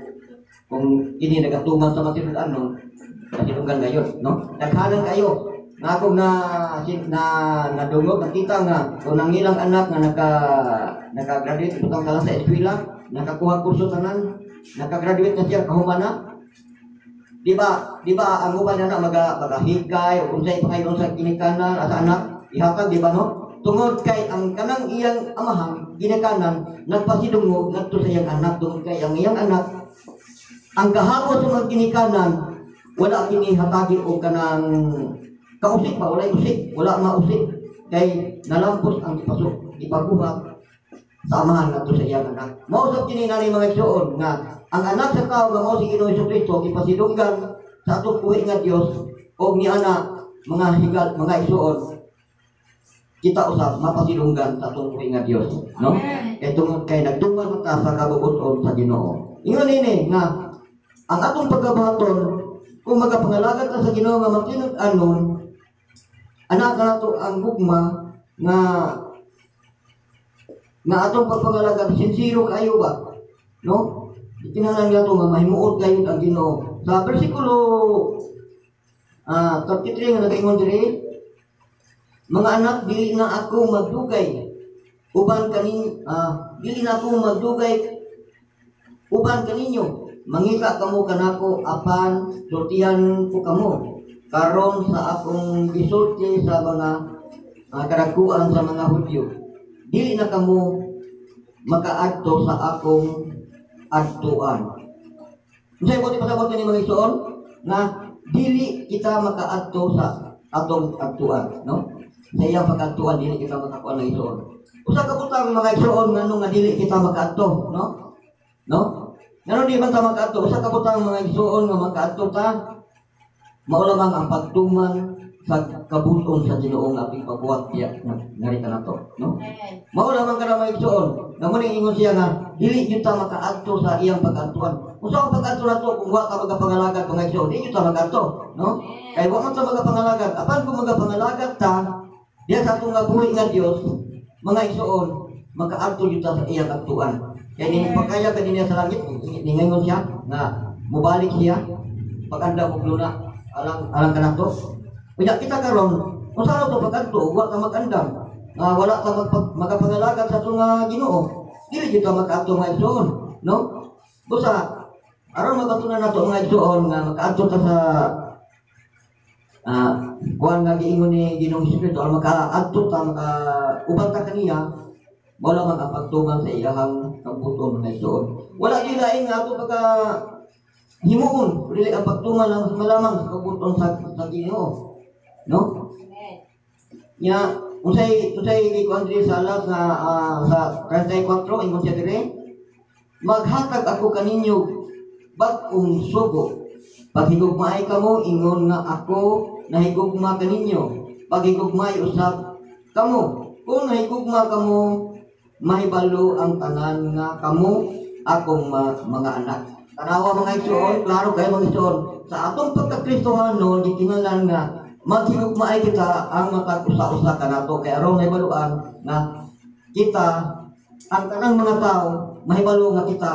kung kini nagatuman sa matinud-anon, pasidunggan gayon, no? Daghanan kayo nga akong na na nadungog, nakita nga kung ang ilang anak nga naka naka-graduate butang ka lang sa eskwela, nakakuha kurso tanan, naka-graduate na siya, kahuman na. Di ba ang uban na maga magahigay o kung sa ipangayon sa ginikanan at sa anak ihatag, di ba, no? Tungod kay ang kanang iyang amahan ginikanan nagpasidungog ngadto sa iyang anak tungod kay ang iyang anak ang gahapon sa mga ginikanan wala kini hatagi og kanang kausik ba, wala usik, wala mausik kay nalampos ang ipasok ipabuhat sa Amahan ngadto sa iyang anak. Mao sab kini nani, mga igsoon, nga ang anak sa tao nga mao si Ginoong Kristo gipasidunggan sa atong buhi nga Dios og niana, mga higal, mga igsoon, kita usab mapasidunggan sa atong buhi nga Dios, no? Kay tungod kay nagtuman man ta sa kabubut-on sa Ginoo. Ingon ini nga ang atong pagkabaton kung magapangalaga ta sa Ginoo nga matinud-anon, anak nato ang gugma nga nga atong pagpangalaga sincero kayo ba, no? Kinahanglan nga nga mahimuot kayo ang Ginoo. Sa bersikulo 33 nga nagaingon diri, "Mga anak, dili na ako magdugay uban kanin dili na ako magdugay uban kaninyo. Mangita kamo kanako apan sultihan ko kamo karon sa akong gisulti sa mga kadakuan sa mga Hudyo. Dili na kamo makaadto sa akong adtuan." Unsay mo pasabot ni, mga igsoon, nga dili kita makaadto sa atong adtuan, no? Sa iyang pagadtuan dili kita makakuan ng igsoon. Usa ka butang, mga igsoon, ngano nga dili kita makaadto, no? No? Ngano di man ta makaadto? Usa ka butang, mga igsoon, nga makaadto ta mao lamang ang pagtuman sa kabuton sa Ginoo nga ating pagbuhat diya ngari ka nato, no? Mao lamang kana, mga igsoon. Nga mo ingon siya nga dili gyud ta makaadto sa iyang pag-adtuan. Unsa ang pag-adto nato kung wa ka magapangalagad, mga igsoon? Di ta mag-adto, no? Kay wa man ta magapangalagad. Apan kung magapangalagad ta diya sa atong nga buhi nga Dios, mga igsoon, makaadto gyud ta sa iyang adtuan. Kay nini pagkaya ka niya sa langit, ningayon siya nga mubalik siya pag-andam og luna alang alang kanato. Unya kita karon, unsa ra to pag-adto wa ka mag-andam, nga wala ka magapangalagad sa atong nga Ginoo? Dili gyud ta makaadto, mga igsoon, no? Busa aron mabatunan nato, mga igsoon, nga makaadto ta sa kuan nga giingon ni Ginoong Hesukristo, aron makaadto ta, maka uban ta kaniya, mao lamang ang pagtuman sa iyahang kabubut-on, mga igsoon. Wala gyud lain nga ato pagka himuon, dili ang pagtuman lang malamang sa kabubut-on sa Ginoo, no? Nya unsay unsay gikuan diri sa alas nga sa 34, ingon siya diri, "Maghatag ako kaninyo bag-ong sugo. Paghigugmaay kamo ingon nga ako nahigugma kaninyo. Paghigugmaay usab kamo. Kung nahigugma kamo, mahibalo ang tanan nga kamo akong mga anak." Tanawa, mga igsoon, klaro kayo, mga igsoon. Sa atong pagkakristohanon, gikinahanglan nga maghigugmaay kita ang matag usa-usa kanato kay aron mahibaluan nga kita, ang tanang mga tao mahibalo nga kita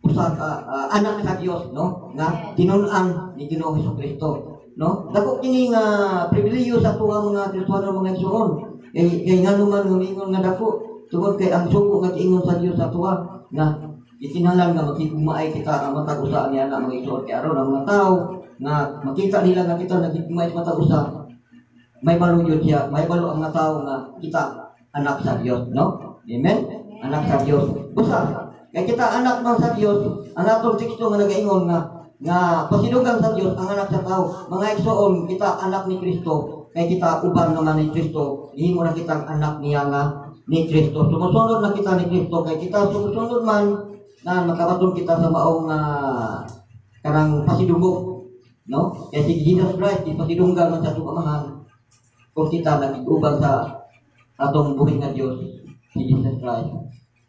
usa ka anak sa Dios, no, nga tinun-an ni Ginoong Hesukristo, no? Dako kini nga pribilehiyo sa atuang mga Kristohano, mga igsoon, kay kay ngano man nga miingon nga dako? Tungod kay ang sugo nga giingon sa Dios sa atuwa nga gikinahanglan nga maghigugmaay kita ang matag usa niya na, mga igsoon, kay aron ang mga tao nga makita nila nga kita naghigugmaay sa matag usa, mahibalo yun siya, mahibalo ang mga tao nga kita anak sa Dios, no? Amen. Anak sa Dios. Busa kay kita anak man sa Dios, ang atong teksto nga nagaingon nga nga pasidunggan sa Dios ang anak sa tao. Mga igsoon, kita anak ni Kristo kay kita uban naman ni Kristo. Gihimo na kitang anak niya nga ni Kristo. Sumusunod na kita ni Kristo kay kita sumusunod man na makabaton kita sa maong kanang pasidungog, no? Kay si Jesus Christ gipasidunggan man sa atong Amahan kung kita nagiguban sa atong buhi nga Dios, si Jesus Christ,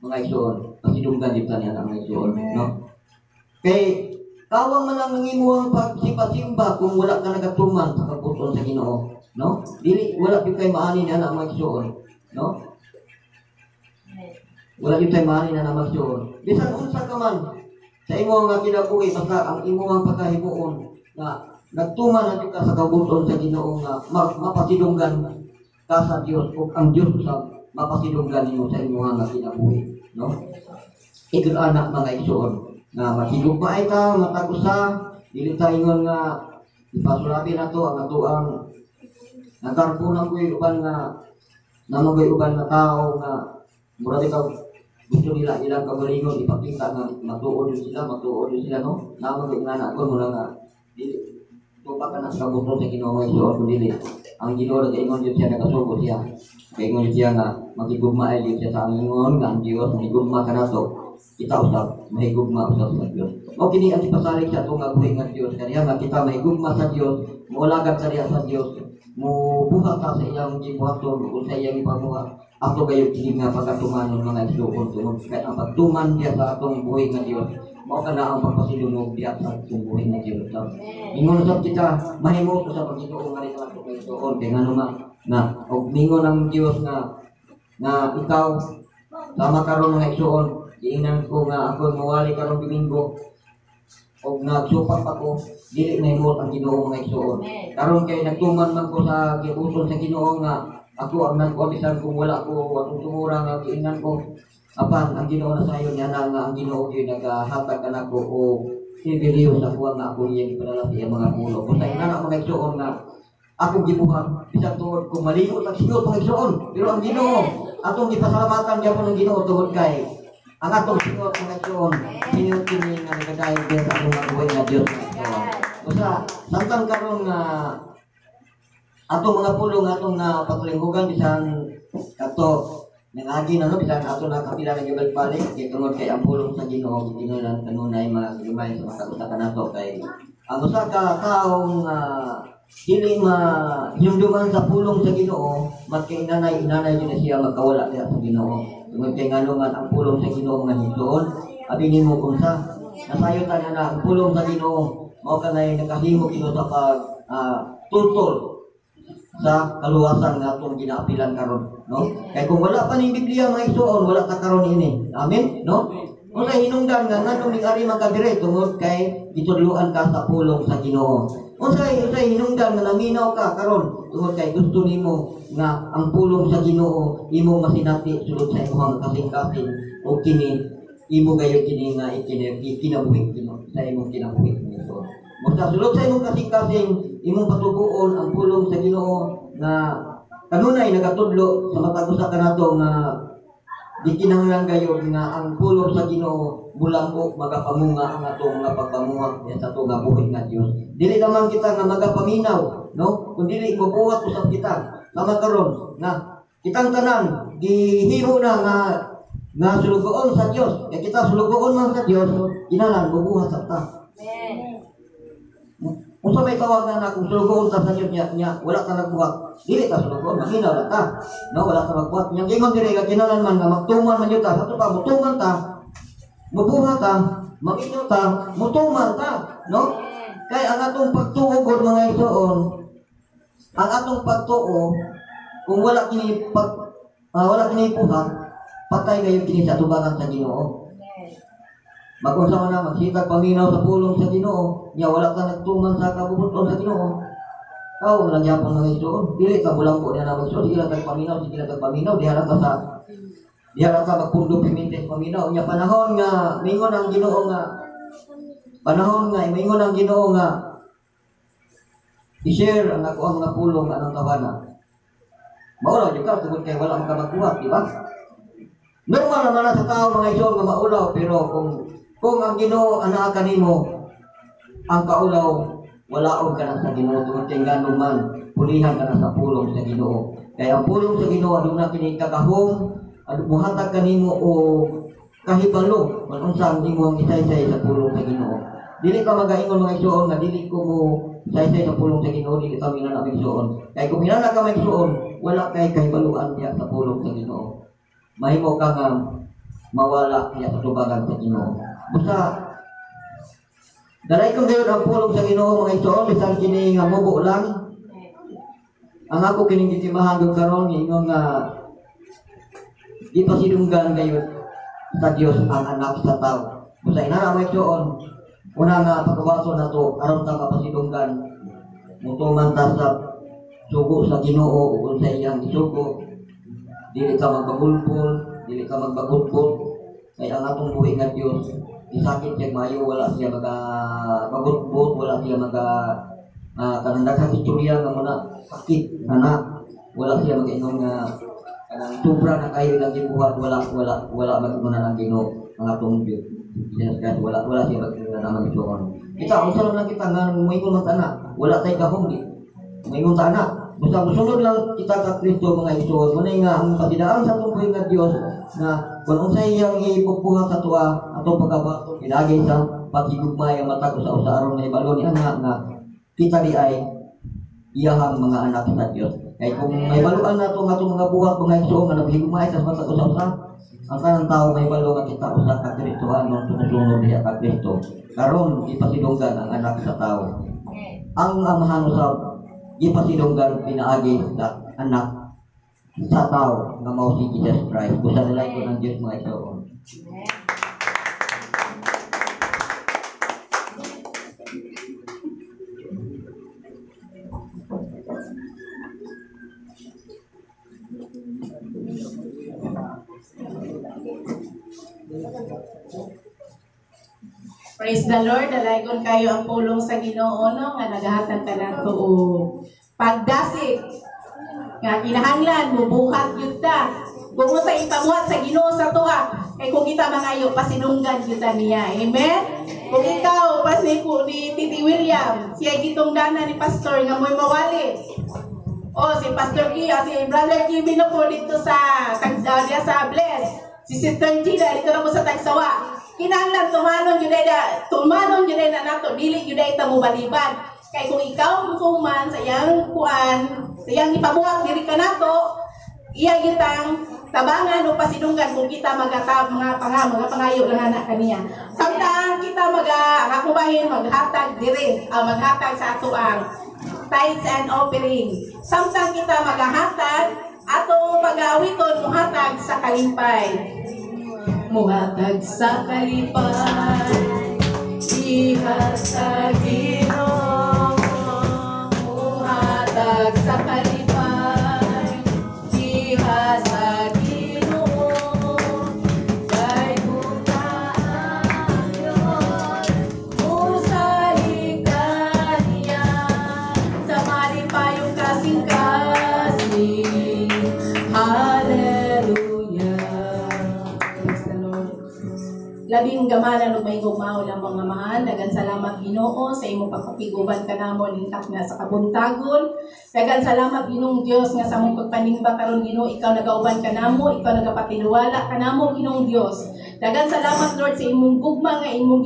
mga igsoon, pasidunggan dito niya ang mga igsoon, no? Kay kawang man ang imuhang pagsimba-simba kung wala ka nagatuman sa kabubut-on sa Ginoo, no? Dili, wala gyud kay maani niya na, mga igsoon, no? Wala gyud kay maani na, mga igsoon. Bisan unsa ka man sa imo nga kinabuhi, basta ang imong pagkahimuon nga nagtuman na gyud ka sa kabubut-on sa Ginoo nga mapasidunggan ka sa Dios ug ang Dios usab mapasidunggan nimo sa imong nga kinabuhi, no? Ingon anak, mga igsoon, nga maghigugmaay ta matag usa, dili ta ingon nga ipasulabi nato ang atoang nagarbo na ko'y uban nga namagoy uban nga tao nga mura bitaw gusto nila ilang kagalingon ipakita nga matuod yun sila, no? Namagoy nga na ako muna nga dili tupa ka na sa kabubut-on sa Ginoo, mga igsoon, kun dili ang Ginoo nagaingon yun siya, nagasugo siya, kaingon siya nga maghigugma ay yun siya sa ang ingon nga ang Dios mahigugma kanato, kita usab mahigugma usab sa Dios. O kini ang ipasalig sa atong nga buhi nga Dios kaniya nga kita mahigugma sa Dios, moalagad sa diya sa Dios, mubuhat ta sa iyang gibuhaton ug sa iyang ipamuhat. Ato kayo kini nga pagkatumanon, mga igsoon, tungod kay ang pagtuman diya sa atong buhi nga Dios mao kana ang pagpasidungog diya sa atong buhi nga Dios. Ingon usab kita mahimo sa Paginoong nga rin ato igsoon, kay ngano man na og mingon ang Dios nga nga ikaw sama karon, mga igsoon, giingnan ko nga ako mawali karon Domingo og nagsupak ako, dili na himot ang Ginoo, mga igsoon. Karon kay nagtuman man ko sa gibuton sa Ginoo nga ako ang nagkuha, bisan kung wala ko atong tumura nga giingnan ko, apan ang Ginoo na sayon niya na nga ang Ginoo gyud nagahatag kanako o pribilehiyo sa kuha nga ako iyang ipadala sa iyang mga pulo. Kung sa inana, mga igsoon, nga akong gibuhat bisan tungod kung maligo tag sigot, mga igsoon, pero ang Ginoo atong gipasalamatan gyapon ang Ginoo tungod kay ang atong singot, mga igsoon, singot kini nga nagadayon din sa atong buhay nga Dios, mga igsoon. Usa samtang karon nga atong mga pulong atong na patlinghugan, bisan kato nangagi na, no, bisan ato na kapila na gibalik-balik kay tungod kay ang pulong sa Ginoo gitingulan kanunay mga gamay sa matag usa kanato, kay ang usa ka taong dili ma hinumduman sa pulong sa Ginoo, magkainanay inanay gyud na siya magkawala diha sa Ginoo, tungod kay ngano man ang pulong sa Ginoo nga igsoon abi nimo kung sa Nasayo ta na ang pulong sa Ginoo mao kanay nakahimo kino sa pag tultol sa kaluwasan nga atong ginaapilan karon, no? Kay kung wala pa ning Biblia, mga igsoon, wala ta karon ini. Amen, no? Unsa hinungdan nga nganong ning ari man ka dire? Tungod kay gitudloan ka sa pulong sa Ginoo. Unsa hinungdan nga naminaw ka karon? Tungod kay gusto nimo nga ang pulong sa Ginoo imo masinati sulod sa imong kasing-kasing o kini imo gayud kini nga ikinabuhi kino sa imong kinabuhi nito. Basta sulod sa imong kasing-kasing imong patubuon ang pulong sa Ginoo nga kanunay nagatudlo sa matag usa kanato nga di kinahanglan gayud nga ang pulong sa Ginoo mulambo magapamunga ang atong nga pagpamunga sa atong nga buhi nga Dios. Dili lamang kita nga magapaminaw, no? Kun dili mobuhat usab kita. Sama karon nga kitang tanan gihimo na nga nga sulugoon sa Dios. Kay kita sulugoon man sa Dios, kinahanglan mobuhat sa ta. Amen. Unsa may tawag na kung sulugoon ta sa Dios nya wala ta nagbuhat. Dili ta sulugoon, mahinaw ra ta. No, wala ta magbuhat. Nya ingon diri nga kinahanglan man nga magtuman man gyud ta. Sa pa mutuman ta, mubuhat ta, maminaw ta, mutuman ta, no? Kay ang atong pagtuo gud mga igsoon, ang atong pagtuo kung wala kini pag wala kini buhat, patay kayo kini sa tubangan sa Ginoo. Magunsa man na magsitag paminaw sa pulong sa Ginoo, nya wala ka nagtuman sa kabubuton sa Ginoo. Kaw man gyapon mga igsoon, dili ka mulambo niya na magsuon, sige lang tag paminaw, sige lang tag paminaw, diha ra ka sa diha ra ka magpundo pimintes paminaw. Nya panahon nga mingon ang Ginoo nga panahon nga mingon ang Ginoo nga i-share ang ako ang mga pulong anang tawana. Maulaw jud ka tungod kay wala man ka magbuhat, di ba? Normal naman na sa tao mga igsoon nga maulaw, pero kung ang Ginoo anaa kanimo ang kaulaw, walaon ka na sa Ginoo tungod kay ngano man pulihan ka na sa pulong sa Ginoo. Kay ang pulong sa Ginoo aduna kini kakahom, muhatag kanimo o kahibalo man unsa ang imong isaysay sa pulong sa Ginoo. Dili ka magaingon mga igsoon nga dili ko mo saysay sa pulong sa Ginoo, dili ka minana mga igsoon. Kay kung minana ka mga igsoon, wala kay kahibaluan diya sa pulong sa Ginoo. Mahimo ka nga mawala diya sa tubagan sa Ginoo. Busa dalay kong gayon ang pulong sa Ginoo mga igsoon, bisan kini nga mubo lang. Ang ako kining gitimahan gyud karon ingon nga gipasidunggan gayud sa Dios ang anak sa tao. Busa inana mga igsoon, una nga pagkabaso nato aron ta mapasidunggan, mutuman ta sa sugo sa Ginoo ug sa iyang isugo. Dili ka magbagulpol, dili ka magbagutbot, kay ang atong buhi nga Dios isakit siya mayo, wala siya magagutbot, wala siya maga kanang daghang istorya nga muna sakit ana, wala siya magaingon nga kanang sobra na kayo lang gibuhat, wala wala wala mag-ingon ang Ginoo ang atong Dios. Jesus Christ, wala wala siya mag-ingon ang igsoon. Kita unsa lang kita nga moingon man ta ana, wala tay gahom di. Moingon ta ana, basta mosunod lang kita ka Kristo mga igsoon. Muna nga ang patidaan sa atong buhi nga Dios na kung unsay iyang ibubuhat sa tuwa atong pagkabaton pinaagi sa paghigugmay ang matag usa-usa aron mahibalo ni ana nga kita di ay iyahang mga anak sa Dios. Kay kung mahibaluan nato nga atong mga buhat mga igsoon nga naghigugmay sa matag usa-usa, ang tanang tao mahibalo nga kita usa ka Kristohanon sumusunod diha ka Kristo. Karon gipasidunggan ang anak sa tao. Ang amahan usab gipasidunggan pinaagi sa anak sa tao nga mao si Jesus Christ. Busa nila ko ng Dios mga igsoon. Praise the Lord. Dalaygon kayo ang pulong sa Ginoo no nga nagahatag kanato og pagdasig nga kinahanglan mubuhat gyud ta. Kung unsa ipabuhat sa Ginoo sa tuwa, kay kung kita mangayo pasinunggan gyud ta niya. Amen. Kung ikaw pasiko ni Titi William, siya gitungdanan ni pastor nga mo'y mawali. O si Pastor Kia, si Brother Kimi no po dito sa sa Bless. Si Sister Gina dito na po sa Tagsawa. Kinahanglan tumanon gyud na, tumanon gyud na nato, dili gyud ta mobaliban. Kay kung ikaw mutuman sa iyang kuan, sa iyang ipabuhat diri kanato, Iya gitang tabangan o pasidunggan kung kita magatab mga panga mga pangayo lang na kaniya. Samtang kita maga ang akong bahin maghatag dire, maghatag sa ato ang tithes and offering. Samtang kita magahatag ato pag-aawiton muhatag sa kalimpay. Muhatag sa kalipay, ihatag Ginoo. Muhatag sa kalipay, ihatag Ginoo. Kay kung Diyos, musalig kaniya sa malipayong kasing-kasing. Hallelujah. Praise the Lord. Labing gamanan ug mahigugmaon ang mga mahal, dagan salamat Ginoo sa imong pagpakig-uban kanamo lintak nga sa kabuntagon. Dagan salamat Ginoong Dios nga sa among pagpanimba karon Ginoo, ikaw nagauban kanamo, ikaw nagapatinuwala kanamo Ginoong Dios. Dagan salamat Lord sa imong gugma nga imong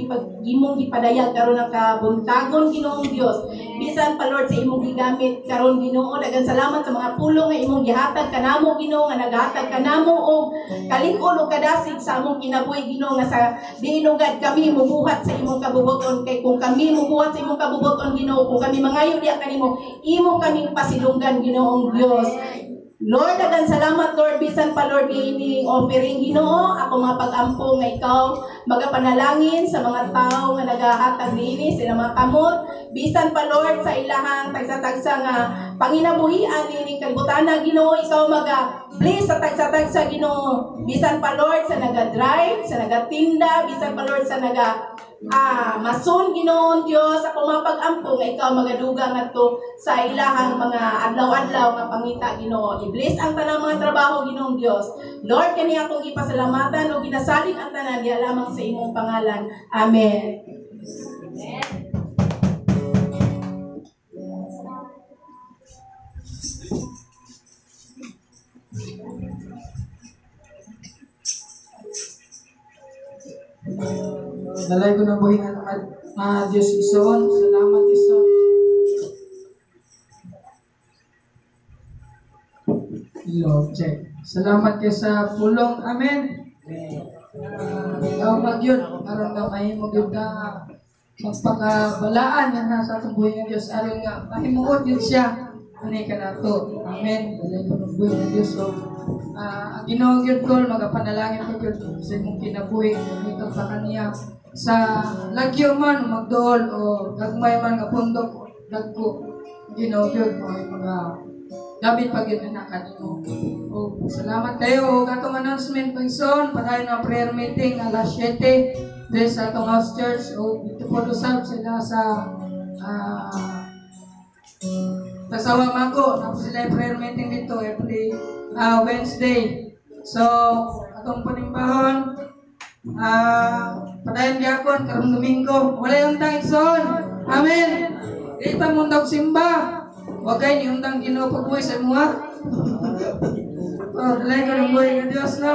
gipadayag karon ang kabuntagon Ginoong Dios. Bisan pa Lord sa imong gigamit karon Ginoo, dagan salamat sa mga pulong nga imong gihatag kanamo Ginoo, nga naghatag kanamo og kalig-on ug kadasig sa among kinabuhi Ginoo, nga sa diinugad kami mubuhat sa imong kabubuton, kay kung kami mubuhat sa imong kabubuton Ginoo, kung kami mangayo diha kanimo, imo kaming pasidunggan Ginoong Dios. Lord, dagan salamat Lord, bisan pa Lord ining offering Ginoo, ako mga pag-ampo nga ikaw magapanalangin sa mga tao nga nagahatag niini sila mga kamot, bisan pa Lord sa ilahang tagsa-tagsa nga panginabuhian niining kalibutan na Ginoo, ikaw maga bless sa tagsa-tagsa Ginoo, bisan pa Lord sa naga-drive, sa nagatinda, bisan pa Lord sa naga masun Ginoong Dios, ako mga pag-ampo nga ikaw magadugang ngadto sa ilahang mga adlaw-adlaw nga pangita Ginoo. I-bless ang tanang mga trabaho Ginoong Dios. Lord, kani akong gipasalamatan ug ginasalig ang tanan diha lamang sa imong pangalan. Amen. Dalay ko ng buhay nga Diyos Ison. Salamat Ison. Hello, check. Salamat kay sa pulong. Amen. Tawag yun. Aron nga mahimo gyud ka magpakabalaan nga nasa atong buhay nga Dios, aron nga mahimuot gyud siya ani kanato. Amen. Dalay ko ng buhay nga Dios. So, ang Ginoo gyud ko magapanalangin ko gyud sa imong kinabuhi gamiton pa kaniya sa lagyo man o magduol o gagmay man nga pundok dagko. Ginoo gyud mo mga gamit pag yun na kanino. O, salamat kayo. O, katong announcement pag-ison, padayon ang prayer meeting alas 7 dito sa atong house church. O, dito po usab sila sa Tasawa Mako. Tapos sila yung prayer meeting dito every Wednesday. So, atong panimbahon, padayon gyapon karong Domingo. Wala yung tang ison. Amen. Dito mong daw simba. Huwag kayo ni undang Ginoo pagbuhi sa imuha. Oh, dalay ko ng buhay ng Diyos, no?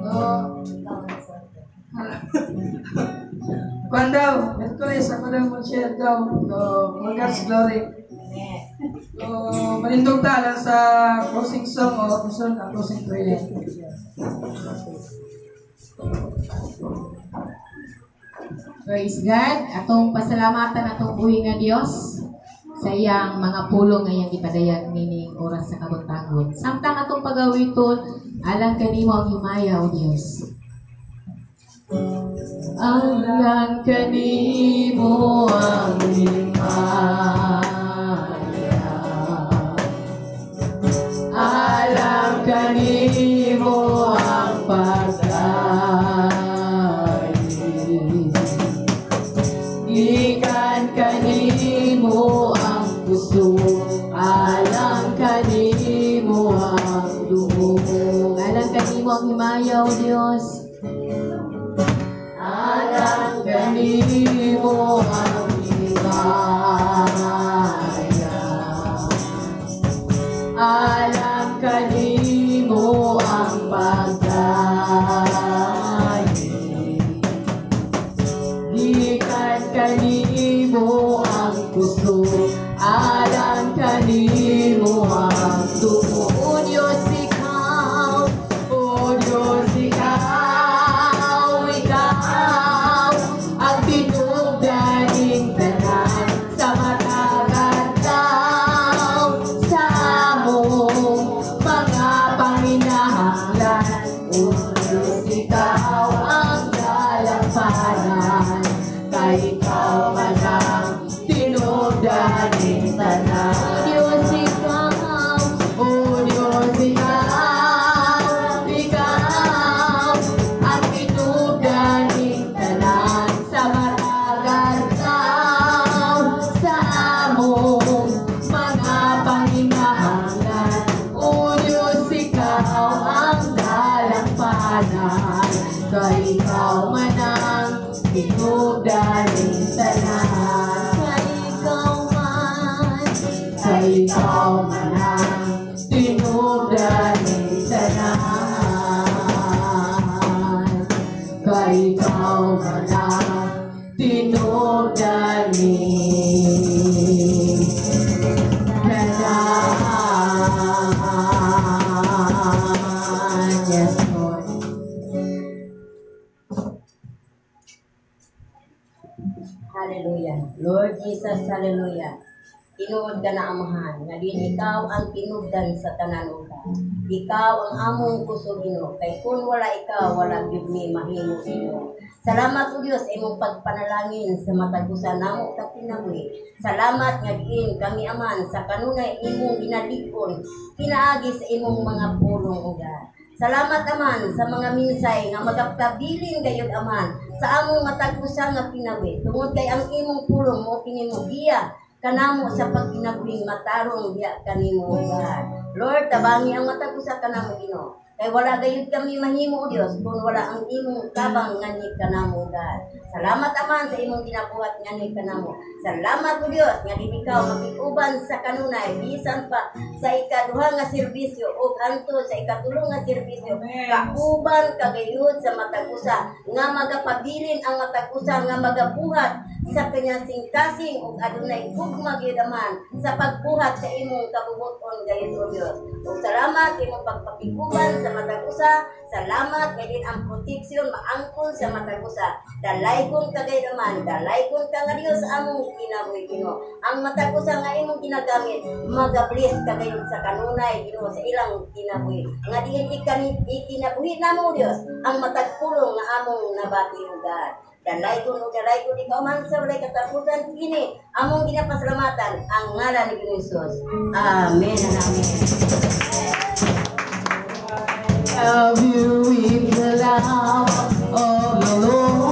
Oh. Kwan daw, Merkulis, ako daw mo-share daw. So, for God's glory. So, malindog ta lang sa closing song o gusto na closing prayer. Praise God. Atong pasalamatan atong buhi nga Dios sa iyang mga pulong nga iyang gipadayag nining oras sa kabuntagon. Samtang atong pagawiton, alang kanimo ang himaya o Dios. Alang kanimo ang himaya. Alang kanimo ang pagkain. Gikan kanimo ang puso, alang kanimo ang dugo. Alang kanimo ang himaya, O Dios. Alang kanimo ang himaya. Alang kanimo ang pagkain. Gikan kanimo ang puso, alang kanimo ang dugo. O Diyos, ikaw Ikaw man ang tinubdan ning tanan. Kay ikaw man ang tinubdan ning tanan. Yes, Lord. Hallelujah. Lord Jesus, hallelujah. Tinuod ka na, Amahan, nga din ikaw ang tinubdan sa tanan, O God. Ikaw ang among kusog, Ginoo, kay kung wala ikaw, wala gyud mi mahimo, Ginoo. Salamat, O Dios, imong pagpanalangin sa matag usa namo ka kinabuhi. Salamat nga diin kami, Aman, sa kanunay imong ginalikon pinaagi sa imong mga pulong, O God. Salamat, Aman, sa mga minsay nga magapkabilin gayud, Aman, sa among matag usa nga kinabuhi. Tungod kay ang imong pulong mo kini mo giya kanamo sa pagkinabuhing matarong diya kanimo, O God. Lord, tabangi ang matag usa kanamo, Ginoo. Kay wala gayud kami mahimo, O Dios, kung wala ang imong tabang nganhi kanamo, O God. Salamat, Aman, sa imong ginabuhat nganhi kanamo. Salamat, O Dios, nga din ikaw makikuban sa kanunay bisan pa sa ikaduha nga serbisyo ug hangtod sa ikatulo nga serbisyo. Kauban ka gayud sa matag usa nga magapabilin ang matag usa nga magabuhat sa kanyang kasing ug adunay gugma gyud, Aman, sa pagbuhat sa imong kabubuton gayud, O Dios. Ug salamat imong pagpakikuban sa matag usa. Salamat kay din ang proteksyon maangkon sa matag usa. Dalaygon ka gayud, Aman, dalaygon ka nga Dios among kinabuhi, Ginoo. Ang matag usa nga imong ginagamit, magabless ka gayud sa kanunay, Ginoo, sa ilang kinabuhi. Nga diin ikinabuhi namo, Dios, ang matag pulong nga among nabati, O God. Dalaygon o dalaygon ikaw man sa walay katapusan, kini among ginapasalamatan ang ngalan ni Ginoo Jesus. Amen and amen. Love you with the love of the Lord.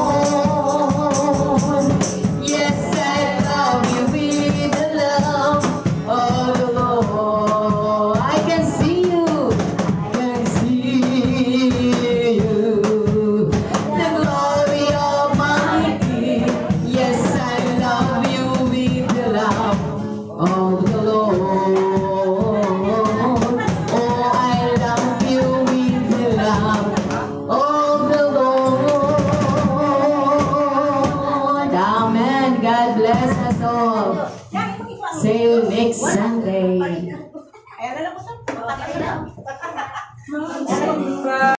Yes, I love you with the love of the Lord. I can see you, I can see you. The glory of my King. Yes, I love you with the love of the Lord. Oh, I love you with the love of the Lord. Amen. God bless us all. See you next Sunday. Ayan na lang po.